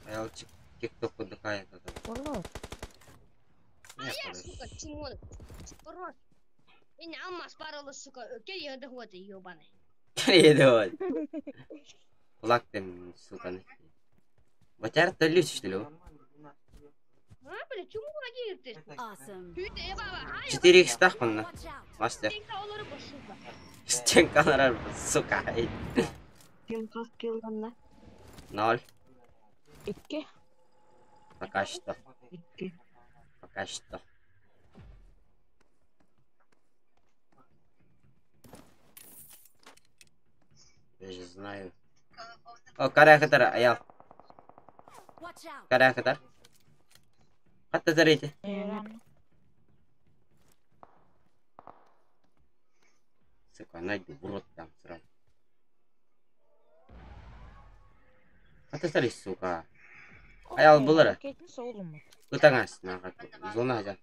Аялчык TikTok курдук аята. Орло. Я, сука, чмо. Рот. Меня алмаз паролы, сука, кел вот, ебаный. Кел вот. Кулак тем, сука. Батяр төлү что ли? А, бля, чему один ты? Awesome. 4 х тах манна. Watch out. Мастер. Стенкалар, сука. Ким хас килланна? Ноль. Икки. Пока что. Икки. Пока что. Я же знаю. О, карахатар, аял. Watch out. Карахатар. Хатта зарите. Сука, найду в рот там сразу. Хатта зари, сука. Аял булара. Кетин соолум. Ытаңас, нахуй. Зона жа.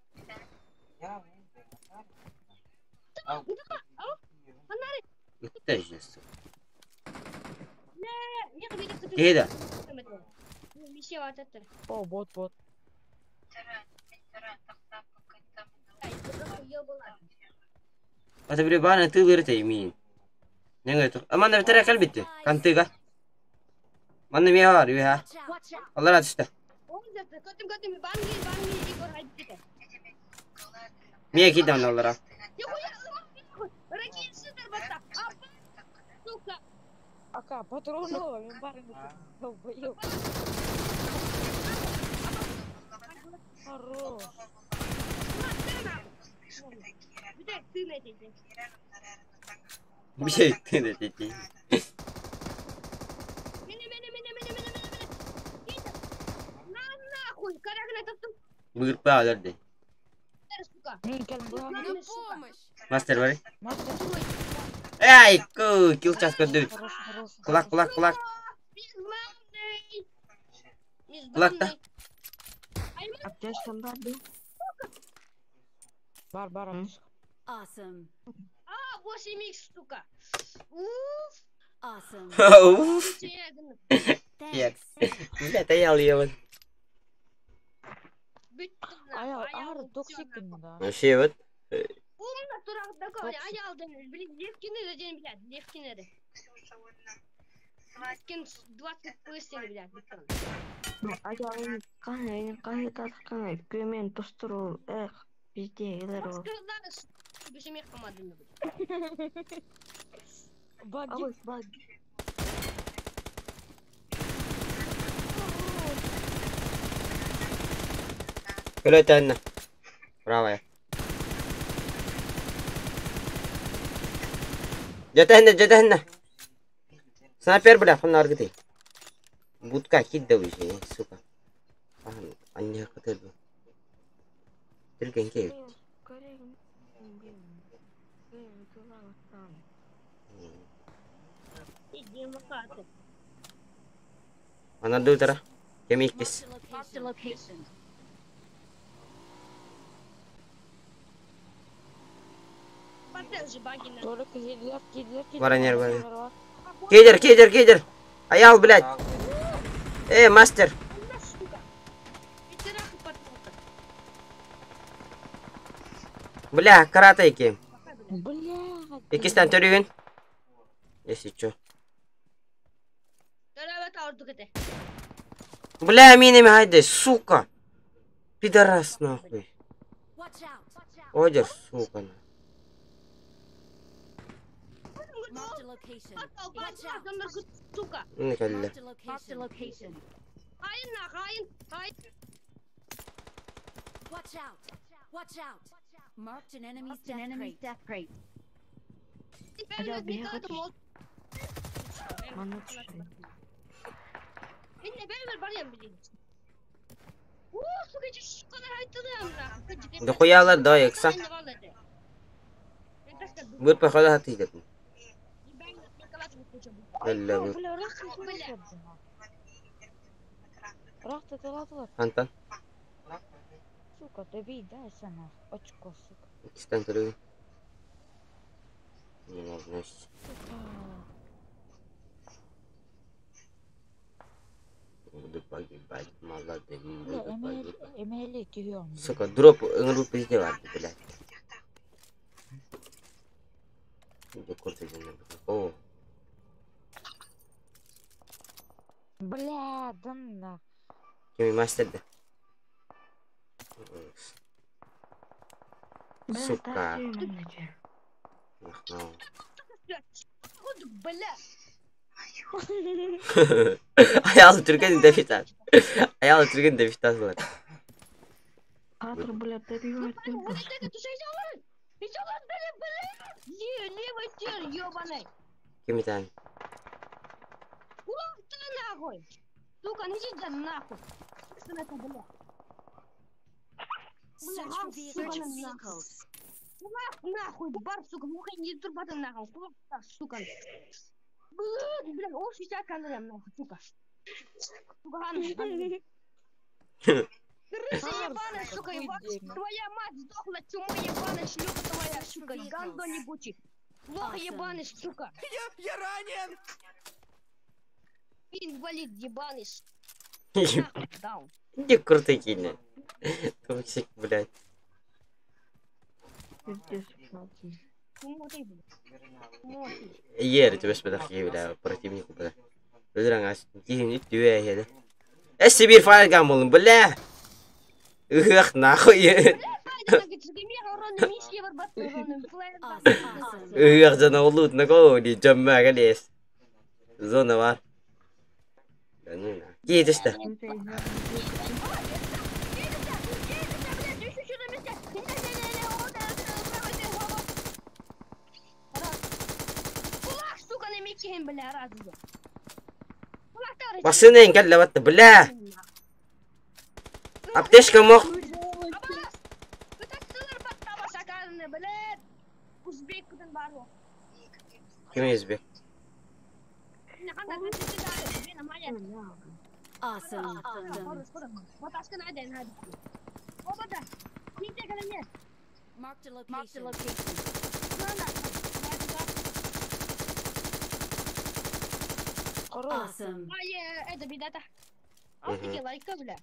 Ытта же, сука. Кейда. О, бот, бот. Ата бире баана тылыры миин. Неңе тур. Аманда битере калбитти. Кантыга. Манна мия бар, юха. Watch out. Watch out. Аллар атышты. Мия кидам аллара. Ака, патронова, мен барын долбоёб. Хорош. Бие тыны дети. Быгырпа аларды. Мен келдим була. На помощь. Мастер бар. Мастер. Эй, ку, килл час көрдү. Хорош, хорош. Кулак, кулак, кулак. Кулак да. Аптечкам бар ду? Бар, бар, аптечка. Awesome. А, 8 х сука. Уф. Awesome. Уф. Thanks. Бля, таял ебан. Аял, ар, токсик да. Вообще вот. Блин, левкины день, блядь, левкины. Левкин 20 пыстин, блядь. Аялын каны, каны татканы, көмен тостуру, эх, бизде элер ол. Баги. Абыз баг. Көлөтөннө. Правая. Жетенне, жетенне. Снайпер, бля, фонарь где? Будка хит да уже, сука. Анне хотел бы. Түрген кей. Ана дутара. Кемиккис. Marked a location. Толик кediler, kediler, kediler. Бар, анер, бар. Бар. Кейдер, кейдер, кейдер. Аял, блядь. Э, мастер. Бля, карата екен. Блядь. Икистен төрүгүн. Если чё. Бля, минеми хайде, сука. Пидорас нахуй. Watch out. Одер, сука. Marked a location. Watch out. Сука. Не кэллэ. Marked a location. Marked a location. Хаин на, хаин, хаин. Watch out. Watch out. Marked an enemy's death crate. Хотя бы я хочу. Манна түстэ. Инне бэйбэр барыам билигин. Оо, сука, ити сука хайтылыам нахуй. Дохуялар да екса. Быр походу хатыйдыр. Эллэ бу. Бля, ыраах Ыраах тылатылар. Антон. Сука, добей, дай нахуй. Очко, сука. Иккистэн көрүгүн. Не значит. Сука. Буду погибать молодым, Бля, буду эмээл, погибать. эмээли түһүөм. Сука, дроп ыҥыруу пизде барды, блядь. Иди куртка дьоннор. О, Бля, да нах. кими мастер да. Бля, Сука. тахсыы манна дьэ. Нахуй. Бля. Аял түрген дэфитас. Аял түрген дэфитас болар. Катр, бля, добивать Вот это ты что сделал? Ты что, бля, бля? Левый тир, ёбаный. Кими тан? Ух ты нахуй. Сука, ну иди да нахуй. Что это, бля? Search for Сука, vehicles. нахуй. Кулак нахуй, бар, сука, муха не турбата нахуй. Кулак, сука. Бля, о, 60 камерам нахуй, сука. Сука, хан, хан. Крыса ебаная, сука, ебать. Твоя мать сдохла, чума ебаная, шлюха твоя, сука, гандон ебучий. Лох ебаный, сука. Я ранен! Инвалид ебаный, нахуй, даун. Иди крутой кине. Токсик, блядь. Пиздец, блядь. Чмо ты, блядь. Чмо ты. Ер, тебе спедах бля, противнику, бля. Өзраңас, кихин түе хеде. Э, Сибирь файгам болын, бля. Эх, нахуй. Awesome. Эх, жана улут на кого ли жамма галес. Зона бар. Да ну на. Киетиште. Басын кәллә батты, бля. Аптечка мох. Ким өзбек? Awesome. Marked a location. Awesome. Это беда-то. А ты лайка, бля.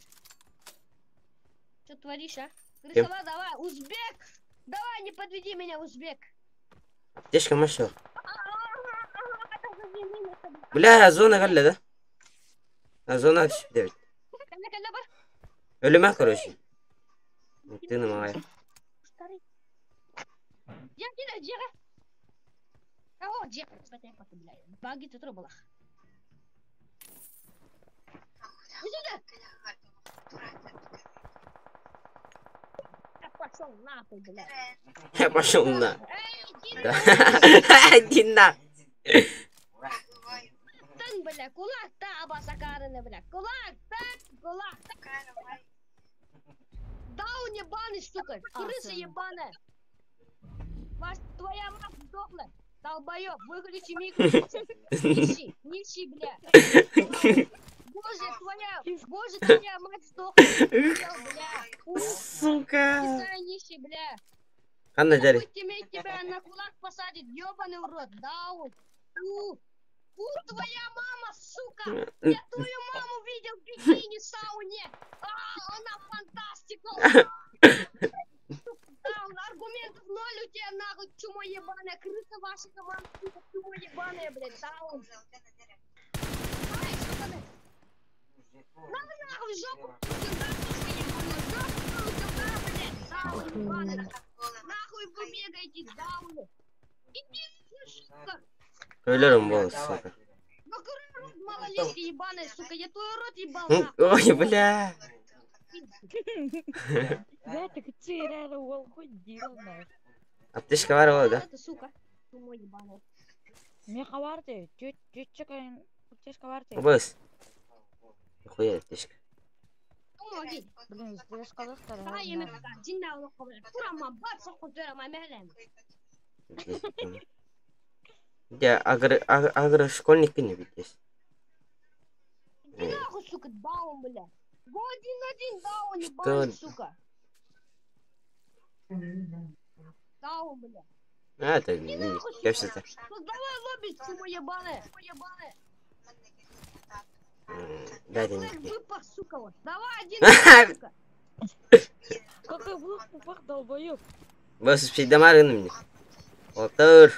Что творишь, а? Крысова, давай, узбек! Давай, не подведи меня, узбек! Аптечка машо. Бля, зона кәллә да. А зона түшүп бит. Өлүмә, короче. Ты на мага. Пошел нахуй, блядь. Я пошел на. Эй, Да. Иди на. Тын, бля, кулак та абасакарыны, бля. Кулак та, кулак та. Даун ебаный, сука. Крыса Awesome. ебаная. Ваш, твоя мать сдохла. Долбоёб, выключи микро. Нищий, нищий, бля. Боже, твоя мать сдохла. Бля. Ух, Сука. не нищий, бля. Анна Джари. Хуй тебе, тебя на кулак посадит, ёбаный урод. Даун. У, у, твоя мама, сука. Я твою маму видел в бикини сауне. А, она фантастика. Даун, аргументов ноль у тебя, нахуй, чума ебаная. Крыса ваша команда, сука, чума ебаная, блядь, даун. Ай, сука, на. На, нахуй, в жопу, сука, ебаная, в жопу. бегаете, дауны? Иди, сука! Өлөрүм буолла, сука. Закрой рот, малолетка ебаная, сука, я твой рот ебал, нахуй. Ой, бля. Да, так цирара уол ходил нах. Аптечка бар ол да. Это, сука, мой ебаный. Меха барты, чуть чуть аптечка барты. Быс. Хуя аптечка. Помоги. Блин, здесь казахстар. Я агро, агрошкольник не видишь. Иди нахуй, сука, даун, бля. Го один-один, даун, ебаный, сука. Даун, бля. А, это Иди нахуй, я сука. все Создавай лобби, чмо ебаная. Да, это не. Выпах, сука, вот. Давай один, сука. Какой блок упах, долбоёб. Бас всегда марын мне. Отыр.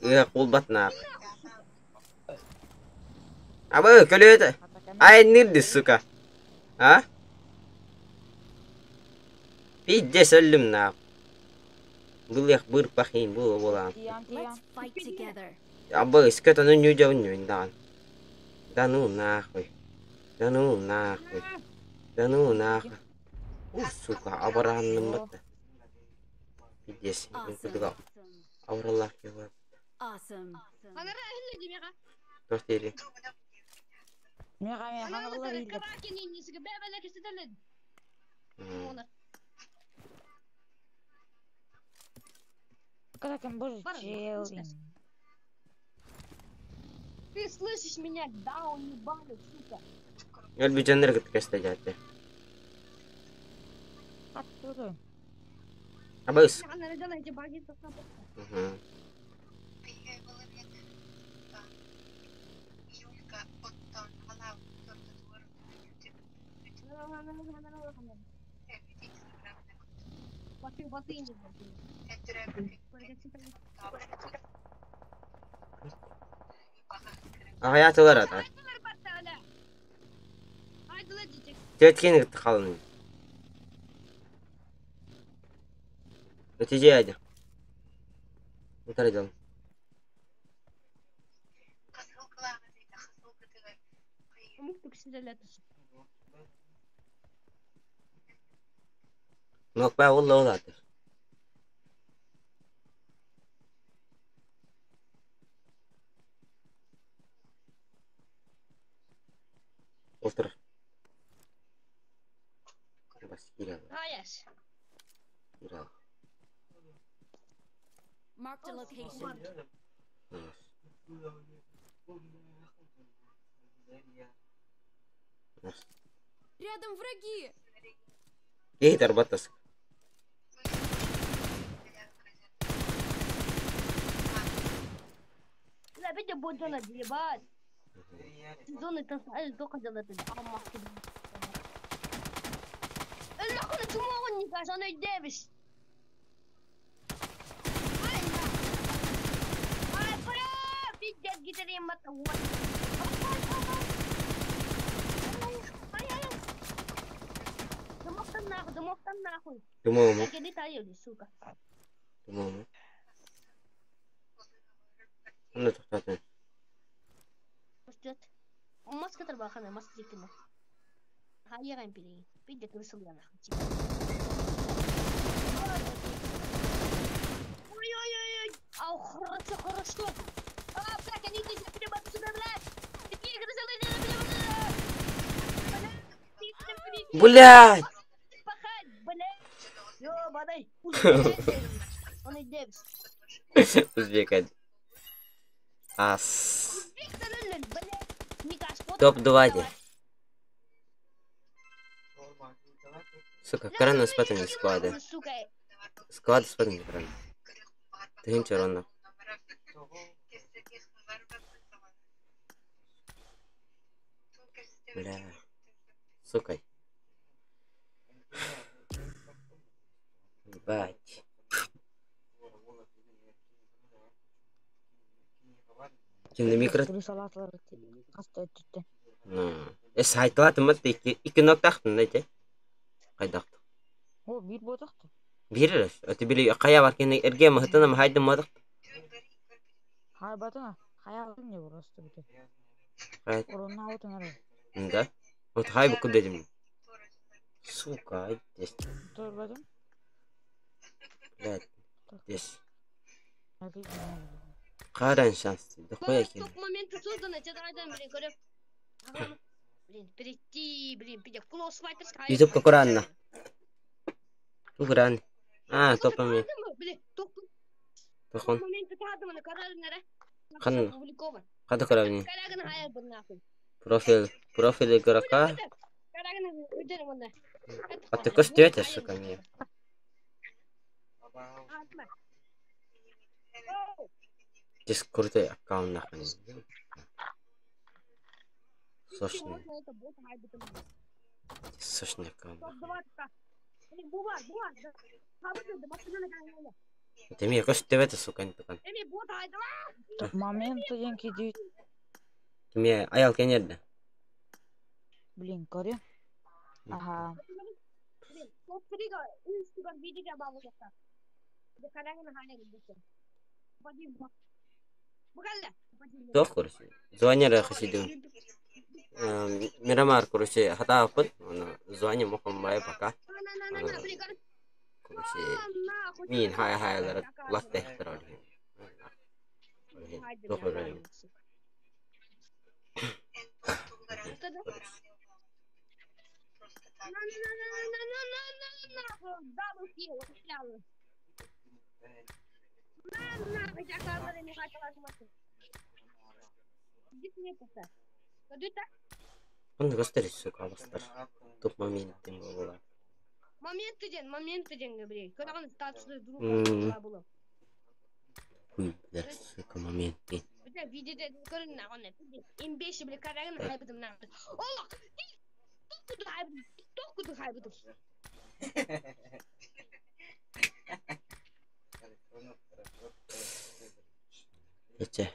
Я кулбат нах. Абы, көлөт. Ай, нирди, сука. А? Пиздец өллүм нах. Былых быр пахин было була. Абы, искет ону нюдя уню дан. Да ну нахуй. Да ну нахуй. Да ну нахуй. Ух, сука, абаранным батта. Пиздец, кудуга. Авраллах его. Тортили. Ты слышишь меня, даун ебаный, сука. Өлбү жоннор кытта кэстэ Откуда? Абыс. Аҕыйаатылар ата. Төткені кытта қалын. Нәтиже айды. Утар идел. Нокпа ол олатыр. Отыр. Бас кирел. Кирел. Marked a location. Рядом враги. Кей тарбатас. Бля, видя будет ебать. Зоны танцевали только делают. Думал, Думал. Ну, тоқтатын. Маска тарбахана, маска дикина. Хайеран пилин. Пидет высылана. Ой-ой-ой-ой. Ау, хорошо, хорошо. А, блядь, они здесь прямо сюда, блядь. Блядь! Пахать, блядь. Ёбаный. Он и Узбек Ас. Топ-2. Сука, крана спатами склады. Склад спатами крана. Ты ничего Бля. Сука. Ебать. Кимде микро? Э сайтла тымат икки икки ноктахтын дайте. Кайдахты. О, бир ботахты. Биир эрэ. Өтө били хайа бар кини эрге маһытына маһайдым мадах. Хайбатына, хайаатын не просто бите. Хайа. Уруннаабытын эрэ. Да. Вот хай бу дедим. Сука, ай дес. Турбатым. Блядь, дес. Каран шанс. Да хуя кини. Топ моменты созданы, тебе айдан, блин, көрөп. Блин, перейти, блин, пиздец. Close Fighters. Ютубка Куранна. Куран. А, топ момент. Блин, топ Тохон. моменты таадыманы карарынара. Ханна. Опубликован. Хата карабини. Карагын хайар был нахуй. Профиль. Профиль игрока. Карагын өйдөрүм онда. А ты көстүөтэ, сука, мне. Здесь крутой аккаунт нахуй. Сочный. Сочный аккаунт. Это мне көстүөтэ, сука, не тукан. Момент диэн киди, Мне аял кенерді. блин, көрү. Аха. Туох короче. Звонер хасидым. Мирамар, короче, хатааппын. Оны звоним мохом бай пока. Короче, мин хай хайлар латте хтар олхин. Туох өрөйм. Оны көстөр, сука, бастар. Туп моменттен болар. Моменты ден, моменты ден, блин. Когда статус друг было. Хуй, бля, сука, моменты. Бля, видите, көрүн нагон. Имбеши, бля, карагын хайбыдым нагон. Олох! Токуду хайбыдым, токуду хайбыдым. Эче.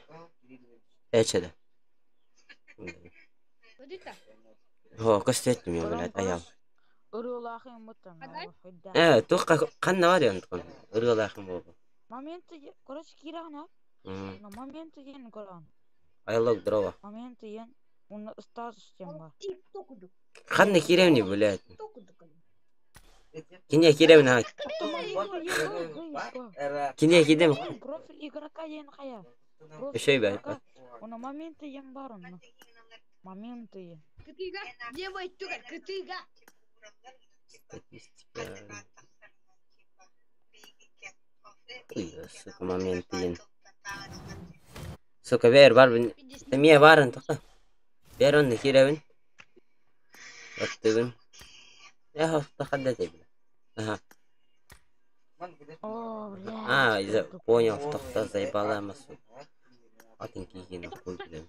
Эче да. Өдүтэ. Хо, көстөттүм я, блядь, аял. Ырыалаахын мыттан. Адай? Э, туох ханна бар ян тухан. Ырыалаахын болбу. Моменты, короче, киирагына. Но моменты диэн көрөн. Айлог дрова. Моменты диэн уна статус диэн бар. Токуду. Ханна киремни, блядь. Токуду. Кине киремни ха. Кине кидем. Профиль игрока диэн хайа. Үшөй бай. Уна моменты диэн бар онно. Моменты диэн. Кытыга, левой түгэр, кытыга. Статистика. Ой, сука, момент диэн. Сука, бэр бар бин. Эмиэ барын тоқта. Бэр онно кирэбин. Оттыгын. Э, тахадда тебиле. Ага. О, бля. А, из понял, тоқта заебала масу. Атын кийген хуй билем.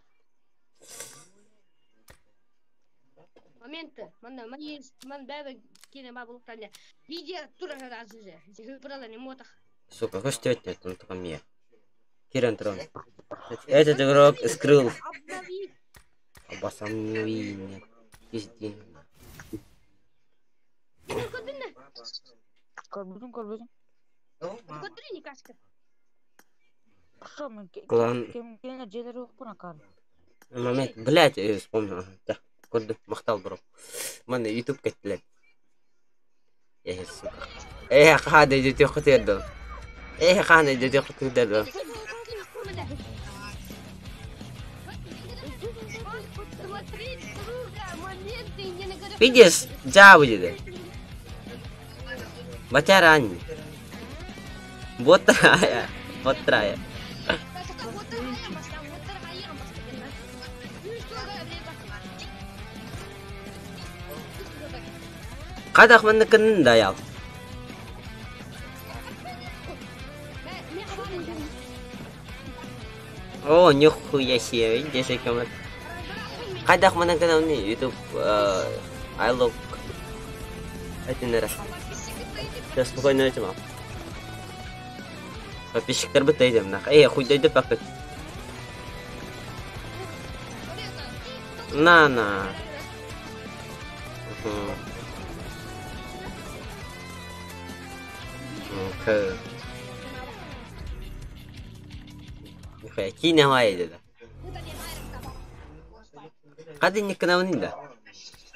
Моменты. Ман ман ман бәбе кине ба булып таня. Видео тура разы же. Брала не мотах. Сука, көстөт нет, он только мне. Кирен трон. Этот игрок скрыл. Обнови. Обосамный Пиздин. Көрдүн Көрбүтүм, көрбүтүм. Көрдүн не кашка. Шо мен Клан. кем кем жедер укпуна кар. Момент, блядь, я вспомнил. Да, көрдүм, мактал бро. Мана YouTube кеттилер. Э, сука. Э, хада идет хотел. Э, хана идет хотел. Смотри, друга, моменты не на Видишь, джа будет. Батярань. Ботрая. Ботрая. Кадах манныкын да ял. О, нихуя себе, видишь, кем Кадах манныкын оны YouTube I look. Это Сейчас спокойно ночи, мам. Подписчиктер бит нах. Эй, хуй дойду пока. На на. Угу. Ну-ка. Нихуя, киинэ да. Хады никканабын да.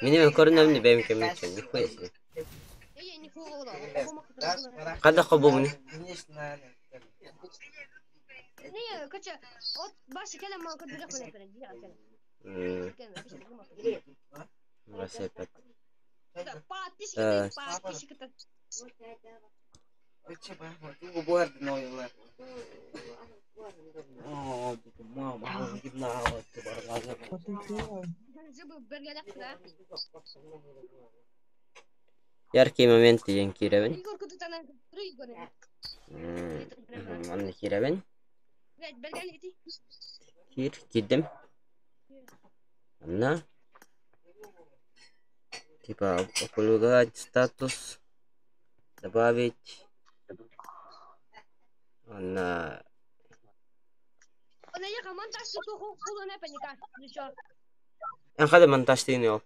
Мин көрүнэбин бэйэм кэммин нихуя себе. Хада хобубуни. Васепет. Яркие моменты диэн киирэбин. Манна киирэбин. Киир, киирдим. Манна типа опубликовать статус, добавить Манна Эн хада монтажтыын ол.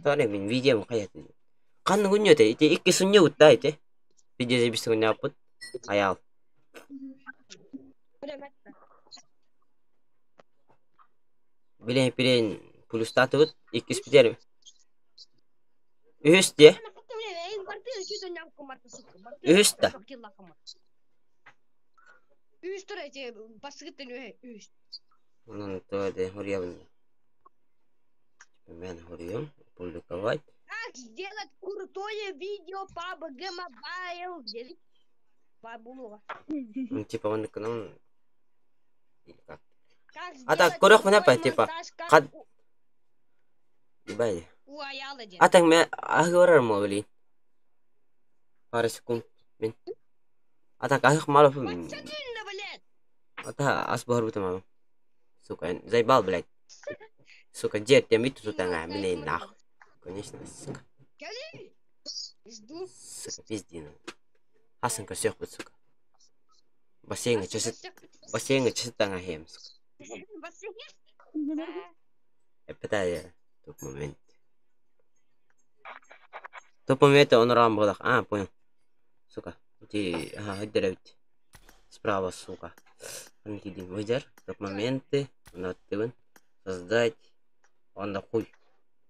Тоҕо мин видеом хайатын. Ханна күннүөтэ ити икки сунньубут да ити. Видео запись күннээппит. Айаал. Билин пирин плюстаатыбыт иккис бүтэр. Үһүс диэ. Үһүс да. Онон то де хоруйабын. Мен хоруйум опубликовать. Как сделать крутое видео PUBG Mobile? Ну, типа он эконом или как? Как А так, сделать көрөх крутой мына типа монтаж, как хад ебали. у Аяла А так мен аһы барар мо блин. Пара секунд мен. А так аһых мало блядь. Ата ас бахар бутам. Сука, заебал, блядь. Сука, дед, я миту тут anga, мне нахуй. Конечно, сука. Жду. Сука, пизди. Хасан косёх вот, сука. Бассейн часы, бассейн часы танга хем, сука. Это топ момент. Топ момент он рам был. А, понял. Сука. Эти, ага, выдерет. Справа, сука. Выдер. Топ моменты. Натывын. Создать. Он на хуй.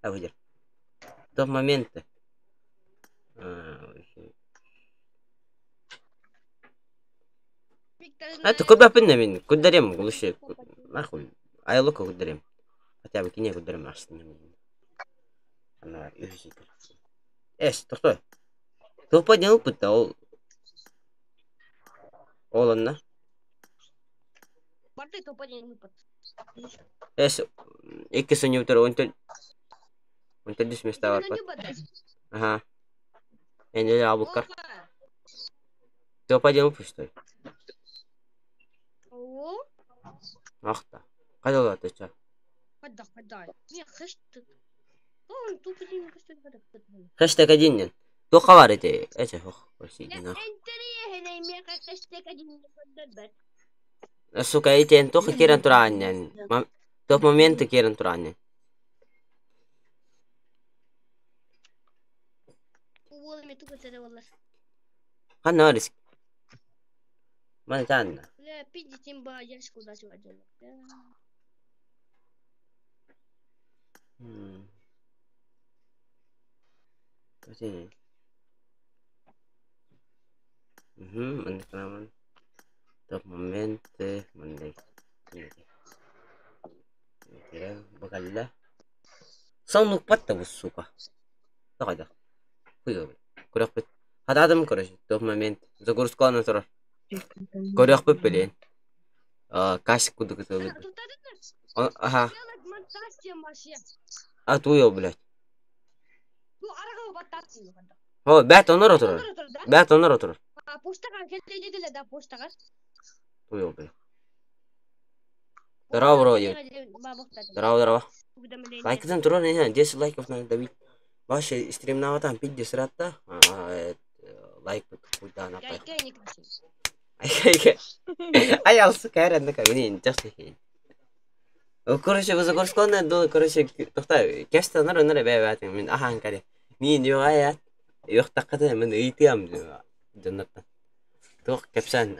А, выдер. Топ моменты. Это куда пинна Куда рем, лучше. Нахуй. Айлока куда рем. Хотя бы кине куда рем астын. Ана үһүсүтэр. Эс, тохтой. Топа не опыта ол. Ол онна. Эс, икки сөньютер онтон онтон дүс места бар. Ага. Энели абуккар. Топа не опыт, что ли? Ахта. Кайда олар ча? Хэштег один. Туха бар эти. Эти, ох, Сука, эти туха кирен тураннен. Топ моменты кирен тураннен. Ханна риск. Маны танна. Маннык топ моменты маннык бакалла. Соннук патта сука. Тагада. Хуй Көрөкпүт. Хатадым, короче, топ момент. Загрузкалана турар. Көрөкпүт билен. Каш кудук Ага. А туйо, блядь. О, бәт онор отурар. Бәт онор отурар. Туйо, блядь. Здорово, бро. Здорово, здорово. Лайкдан турар, не 10 лайков надо добить. Ваше стрим на там пиздец ратта. Лайк куда на Ай, ал сука, эрен как не жакшы. Короче, вы загрузкалана до, короче, тохта, кеште нар нар бә бә мен ахан каре. Мин үөҕэ үөхтэххитинэ мин ыйытыам дьоннортон. Туох кэпсээн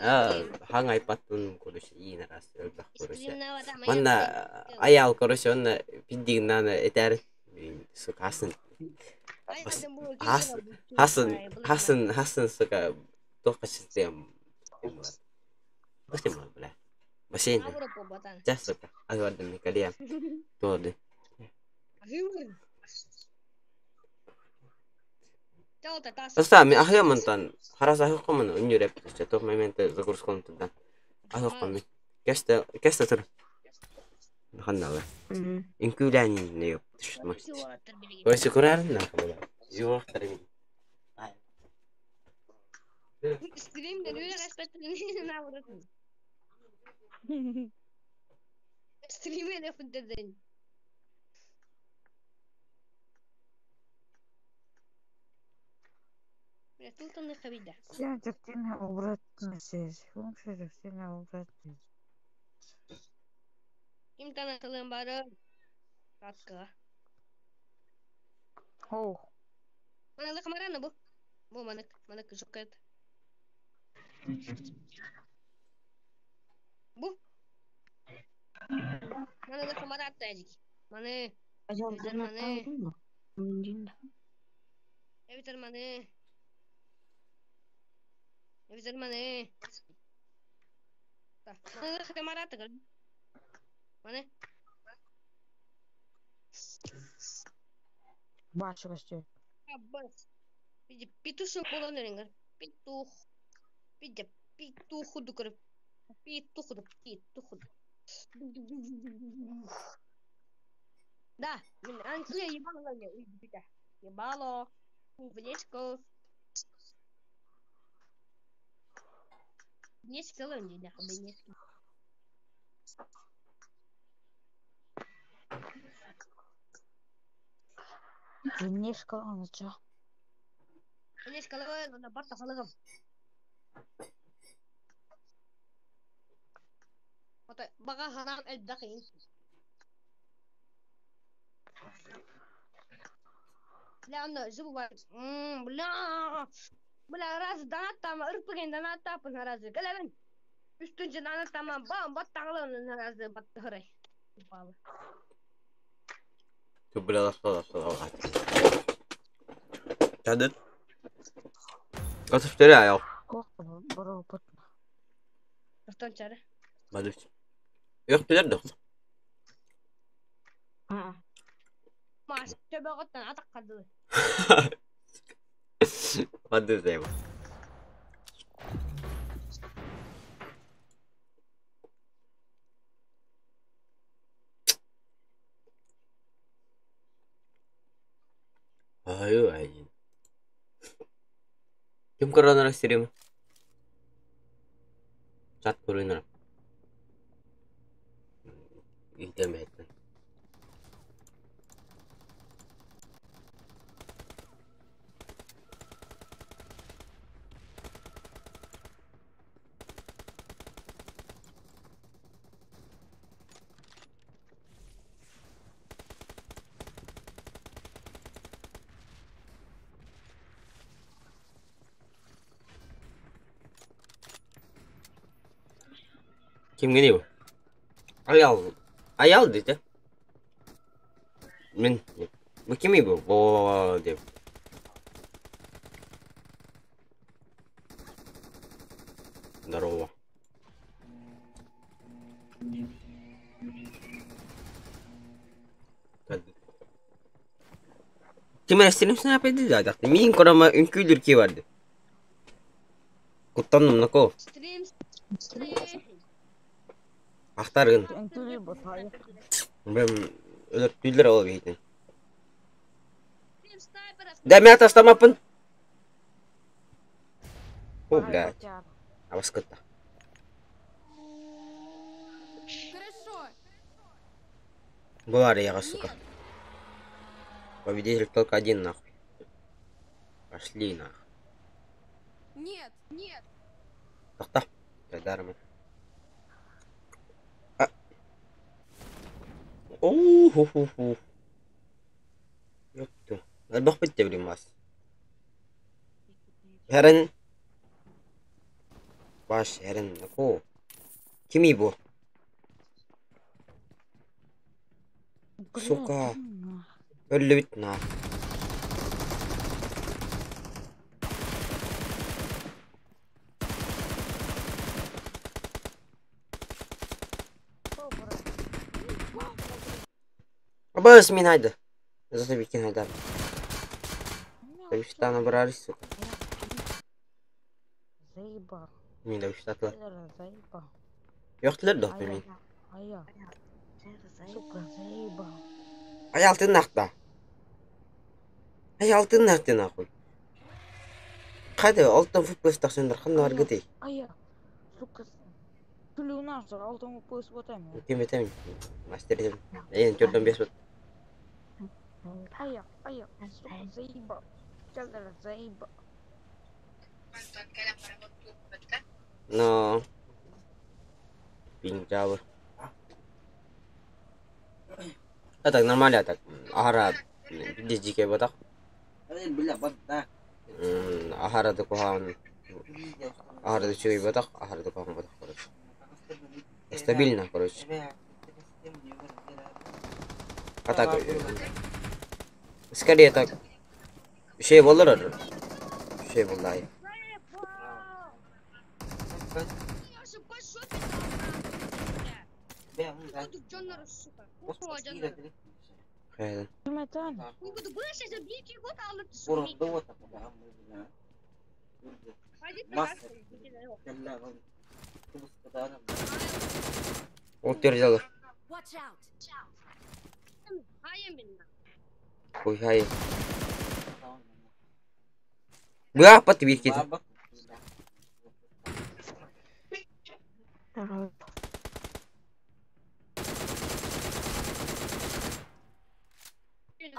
хаҥ айпаттын короче иин араас элбэх короче. Манна айаал короче онно пиддигнааны этээр сука хасын хасын хасын хасын сука туох качеством бля бассейн чэ сука аһыардым Николия туорды Оста ми аһыам онтон харас аһыаххымын үннүр эппитиччэ туох моменты загрузкалан турдан аһыаххым мин кэстэ кэстэ тур ханналы үҥкүүлээн Короче курарын Всем эффективная обратная связь. Функция эффективная обратная Оу. Бачу костюм. Немножко начал. Тадыт. Катыштыря Мадыч. Yok bilir de. Hadi zeyba. Аю ай. Ким коронара стрим? Чат көрүнөр. Интернеттен. Ким геней Аял. Аял дейді. Мен. Бу ким бу? Бо деп. Здорово. Ким рестерим сен dedi. Мин корама үҥкүүлүр ки барды. Куттанным нако. Ахтаргын. Мен өлөр ол бейтин. Да мен тастамаппын. О, блядь. Абаскытта. Была я, сука. Победитель только один, нахуй. Пошли, нахуй. Нет, нет. Тохта. Дарма. О-ху-ху-ху. Ёпта. Элбэхпит да билим мас. Эрен. Баш Эрен ко. Кимий бу? Сука. Өллүбүт на. Абыс мин айды. Зато Викин айдар. Давиштан набрались, сука. Заебал. Мин давиштатылар. Заебал. Йохтылар да мин. Ая. Сука, заебал. Ай алтын нахта. Ай алтын нахты нахуй. Қайда алтын футбол тақсындар қандай бар гытый. Ая. Сука. Күлүн арзар алтын футбол ботайм. Кем этем? Мастер этем. Эйен төрдөн бес бот. Ая, ая, сука, заебал. Келдер, заебал. Но. Пинжабы. А так нормально, а так. Ахара дижике ботак. Ахара да кухан. Ахара да чуй ботак, ахара да кухан ботак, короче. Стабильно, короче. А так, скорее так. Şey болар. Şey болдай. Хайдан. Ол терзалы. Ой, хай. Быа, пат бир кети.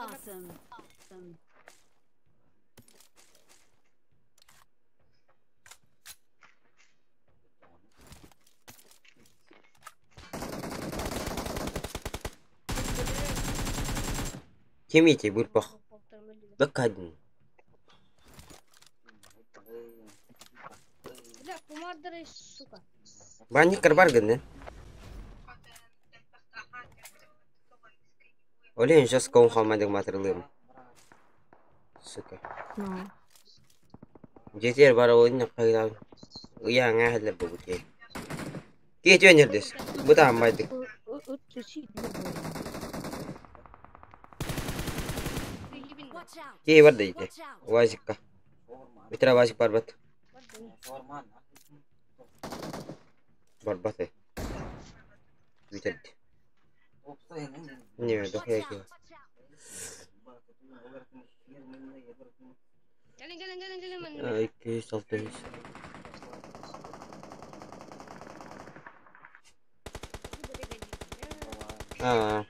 Awesome. Awesome. Кем ете бұрпақ? Баққадын. Банникер бар гынны. Олен сейчас ком хамадык матырлым. Сука. Жетер бар ойын қайдан. Уяң әхідлер бұл ке. Кет өнердес. Бұда амайдык. Кей бар дейді. Уазикка. Битра вазик бар бат. Бар бат. Битерди. Не, дохуя киһи. 200, 600. Аа.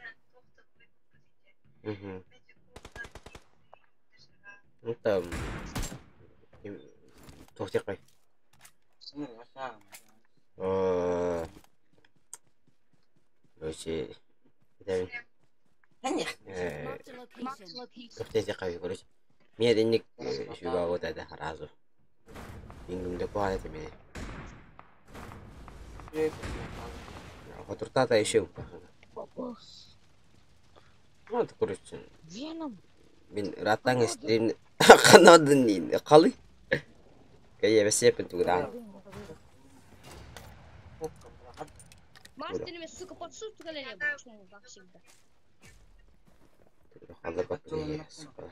Мгм. Ну там. Тохтекай. Аа. Короче, Тохтекай, короче. Миэтинник сүбэ это сразу. Ингимде куһаат эми. Хотуртата еще. Ну, это, короче. Мин ратаң стрим канадын калы. Кая бесепен тугдан. Мастер, сука, подсуд как всегда. Сука.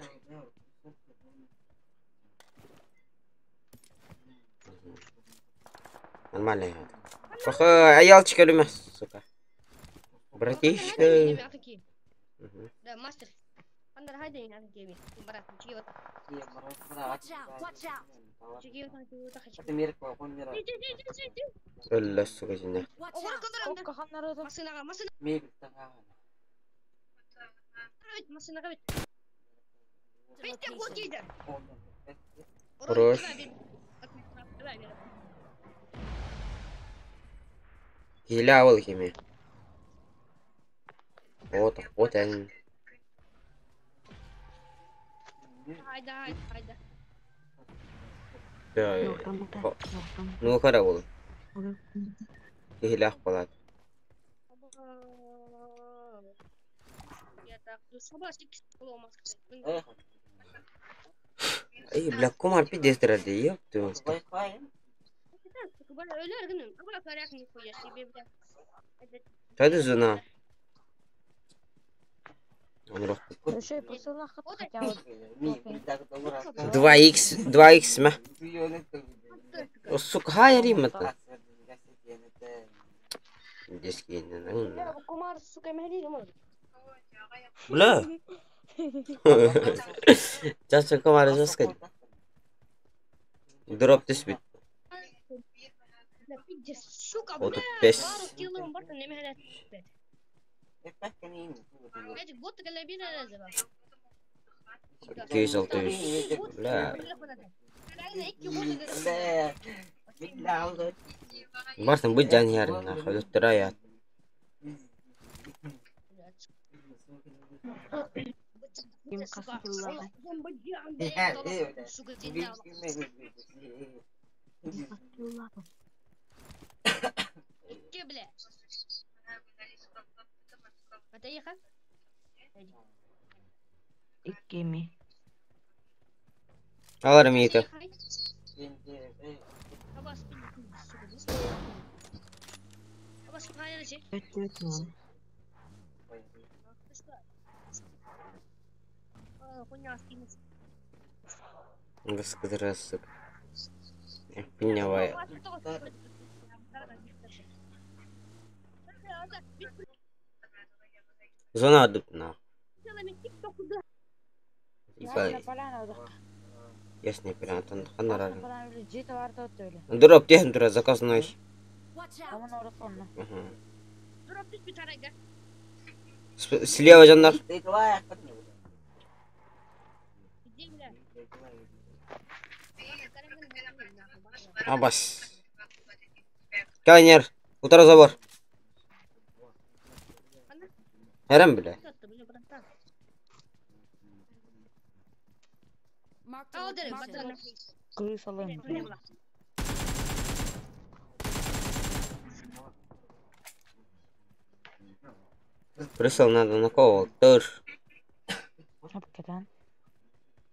Нормально. Паха, аялчика люмя, сука. Братишка. Да, мастер. Өллө, сука, жинне. Хорош. Хиля ол кеме. Вот, вот он. Хайда, хайда, хайда. Ну кара буолун. Киһилээх буолаат. Эй, бля, кумар пиздец дии, ёпту. Тады жена. 2x, 2x ма. Сука, хай римата. Бля. Чаша кумар жестко. Дроп түспүт. 35. 263. Бля. Бартын бу жан ярын нахуй өлөттөр аят. Иккими. Алар миите. Раскадрасык. Хуйня. Зона адып нахуй. Ясный прям ханарар. Дроп тем тура заказной. Слева жандар. Абас. Кайнер, утара забор. Эрем бля. Присел надо на кого? Тыр.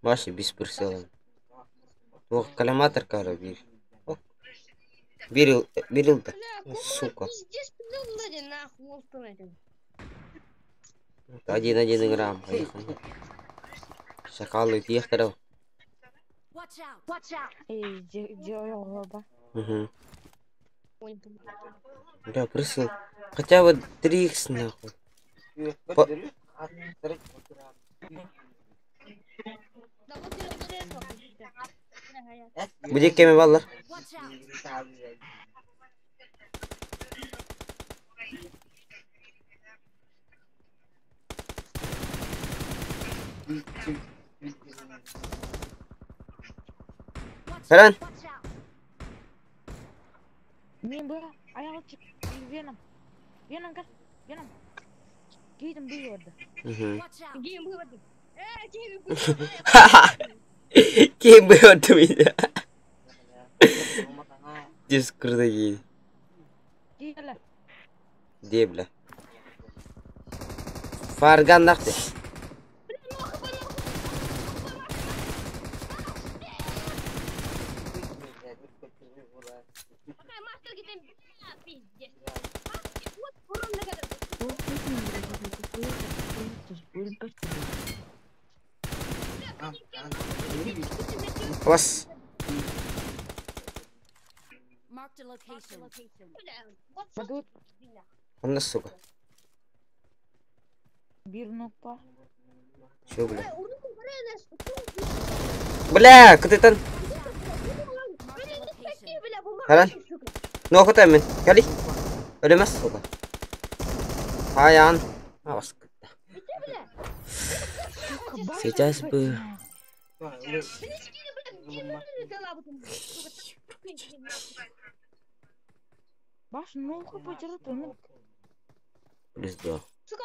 Баши без присела. Ох, коллиматор кара бир. Бирил, бирил да. Сука. Один грамм. Поехали. Шакалы тиехтер. Угу. Бля, присел. Хотя бы 3х нахуй. По... Будет кеми баллар. Саран. Мен бura ayağı çık. Venom. Venom gel. Venom. Giydim bu orada. Hı. Kim bu orada mıydı? Discord'a giy. Diye bile. Fargan nakti. Бас. Онда сука. Bir nokta. Чё, бля? Бля, кытытан. Hemen. No хатаймын. Кали. Өлемес сука. Аян. А, бас. Сейчас бы. Баш ноху бачырат оны. Плюс 2. Сука,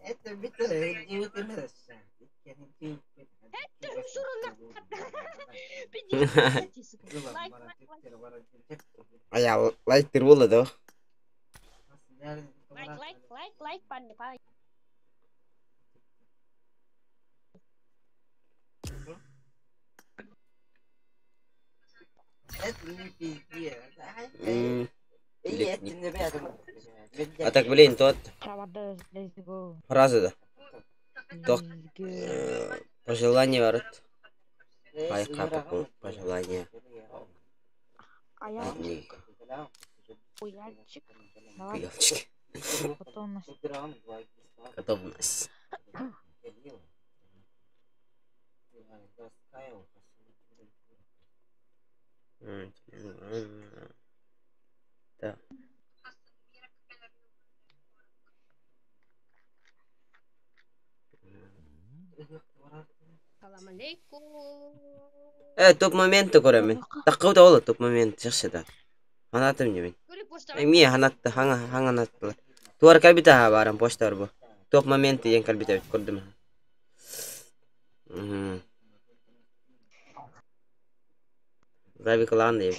Лайк, лайк, лайк. Айа лайктыр буолла дуо? Лайк, лайк, лайк, лайк, парни, парни. М, А так, блин, тот Чабарды, let's go. фраза да. Тох Let's go. пожелание барыт. Айка пожелание. Аял, Одни уяльчик. Давай, куяльчики. потом нас. Готовность. Да. Салам алейкум. Топ моменты көрөмүн. Таккыбыт ола топ момент жакшы да. Ханатым немен. Көрү почта. Эми ханатты хаңа хаңанаттылар. Туар калбита ха барам почта бу. Топ моменты ең калбита бит көрдүм. Мм. Заби кылан деп.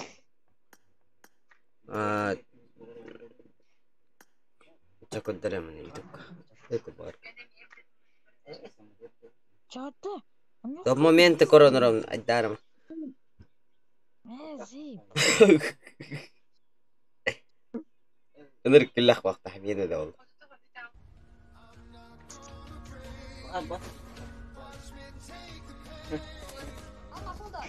А Чакырдарым ютубка. Это бар. Чабарды. Топ моменты коронором айдарым. Зип. Ыныр күллах вакта хабиеде да болду. Алла солда.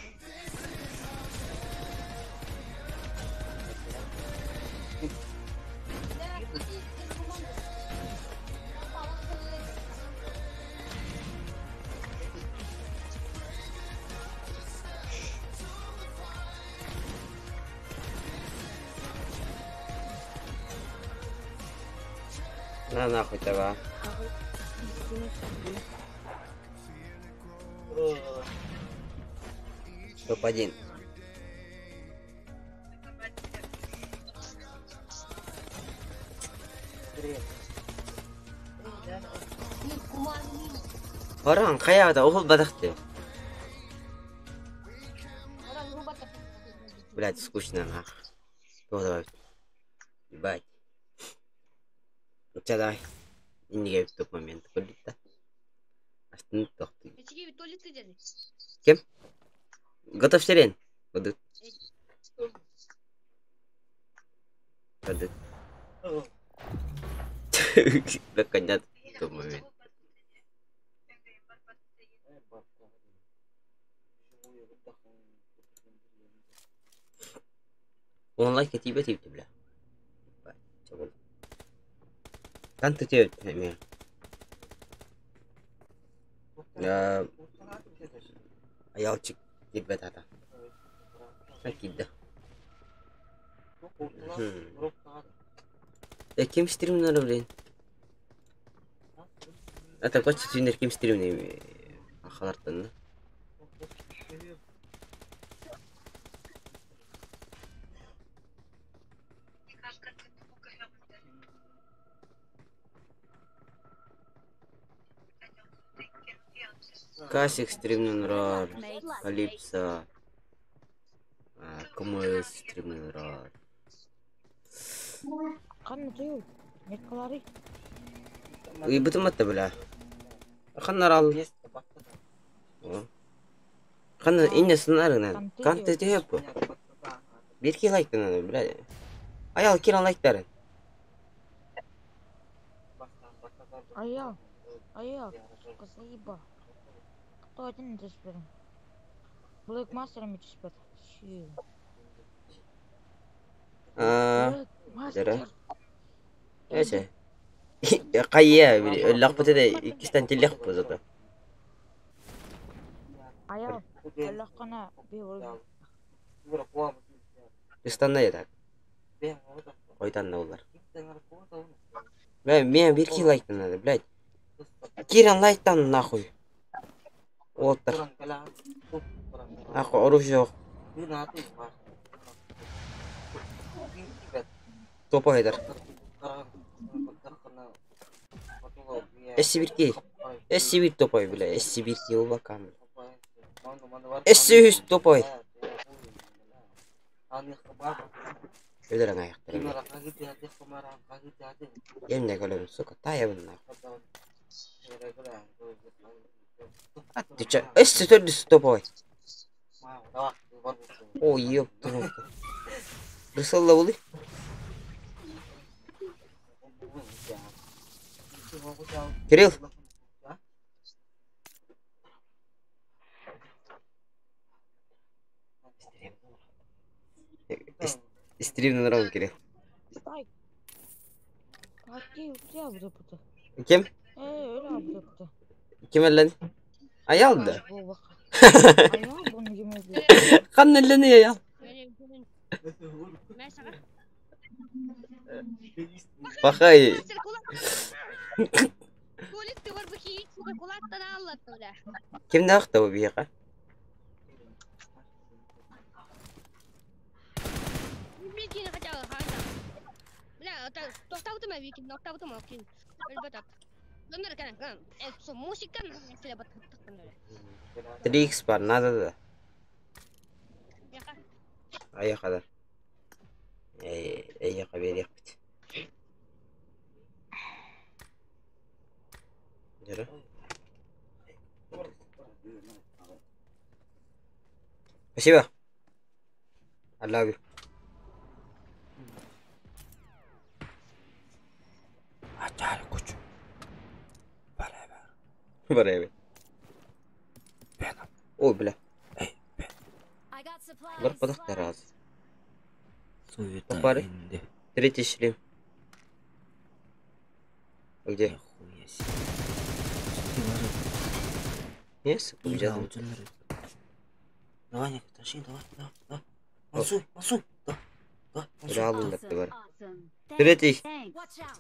На нахуй таба. Топ-1. Баран каягда угул бадакты. Блять, скучно нах. Давай. Ебать. Ча давай. Инниге топ момент көрдүк да. Астын тохту. Кем? Готов сирен. Будут. Будут. Наконец топ момент. Онлайн катиба тип бля. Танты тебе эме. Аялчик кирбет ата. Кидді. Ким стримнер, блин? Это почти сүйнер ким стримнер ахалартан да. Касик стримнер, Калипсо, КМС стримнер. Канны тыю. Некалары. Уйбутум атта бля. Ханнар ал. Ханна инне сынарынан. Канты теп. Бирки лайктан бля. Аял киран лайктарын. Аял. Аял. Сука, заеба. Кто один теперь? Блэк Мастером теперь. А, Блэк дара. Мастер. Эше. Кайя, лакпыты да икистен тилек бузата. Аял. Аллахкана бе Истанна ятак. Койтан да олар. Бля, мен бирки лайктан надо, блядь. Киран лайктан нахуй. Оттар. Нахуй оружие жок. Топа айдар. Эс-сибиркей. Эс-сибирь тупой, бля, эс-сибирь елбакам. Эс-сүүс тупой. Өлөр аяқтарым. Емне көлөм, сука, таябын нахуй. Ты чё? Эс төрдүс тупой. Ой, ёпта. Рысалла були. Кирилл. Стрим на Кирилл. Стай. Какие у тебя бұта? Ким? Э, öyle yaptı. Ким эллен? Аял да. Аял bunu yemedi. Хан эллени аял. Пахай. Ким нахта бу биэха? 3x бар, надо да. Аяқадар. Аяқа берекпит. Жара. Спасибо. I love you. Барабе. Ой, бля. I got supplies. Бар подохты раз. Пары. Третий шлем. Где? Нет, где? Давай, Ника, тащи, давай, давай, давай. Мансу, Мансу, да, да, Мансу. Реально, Awesome. бар. Awesome. Третий. Thanks. Watch out.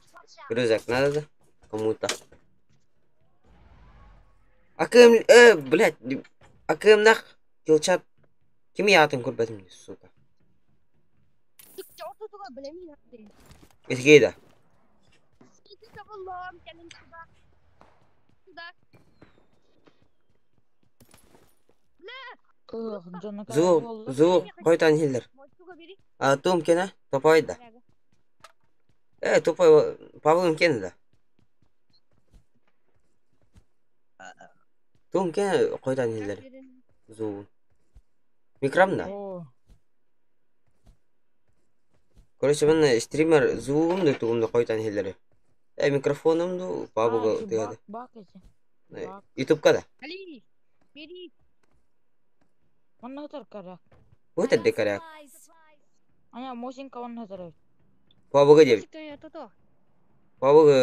Рюкзак надо, да? Кому-то. АКМ, блядь, АКМ нах, килчат. Ким я атын көрбәтім, сука. Эсгейда. Звук, звук, қойтан хиллер. А, том кена, тупой да. Тупой, Павлым кена да. Том кена, қойтан хиллер. Звук. Микрам да. Короче, мен стример звугум да тугум да қойтан хиллер. Микрофоным да, Павлға тыгады. Ютубка да. Вот это декаря. Павлға деп. Павлға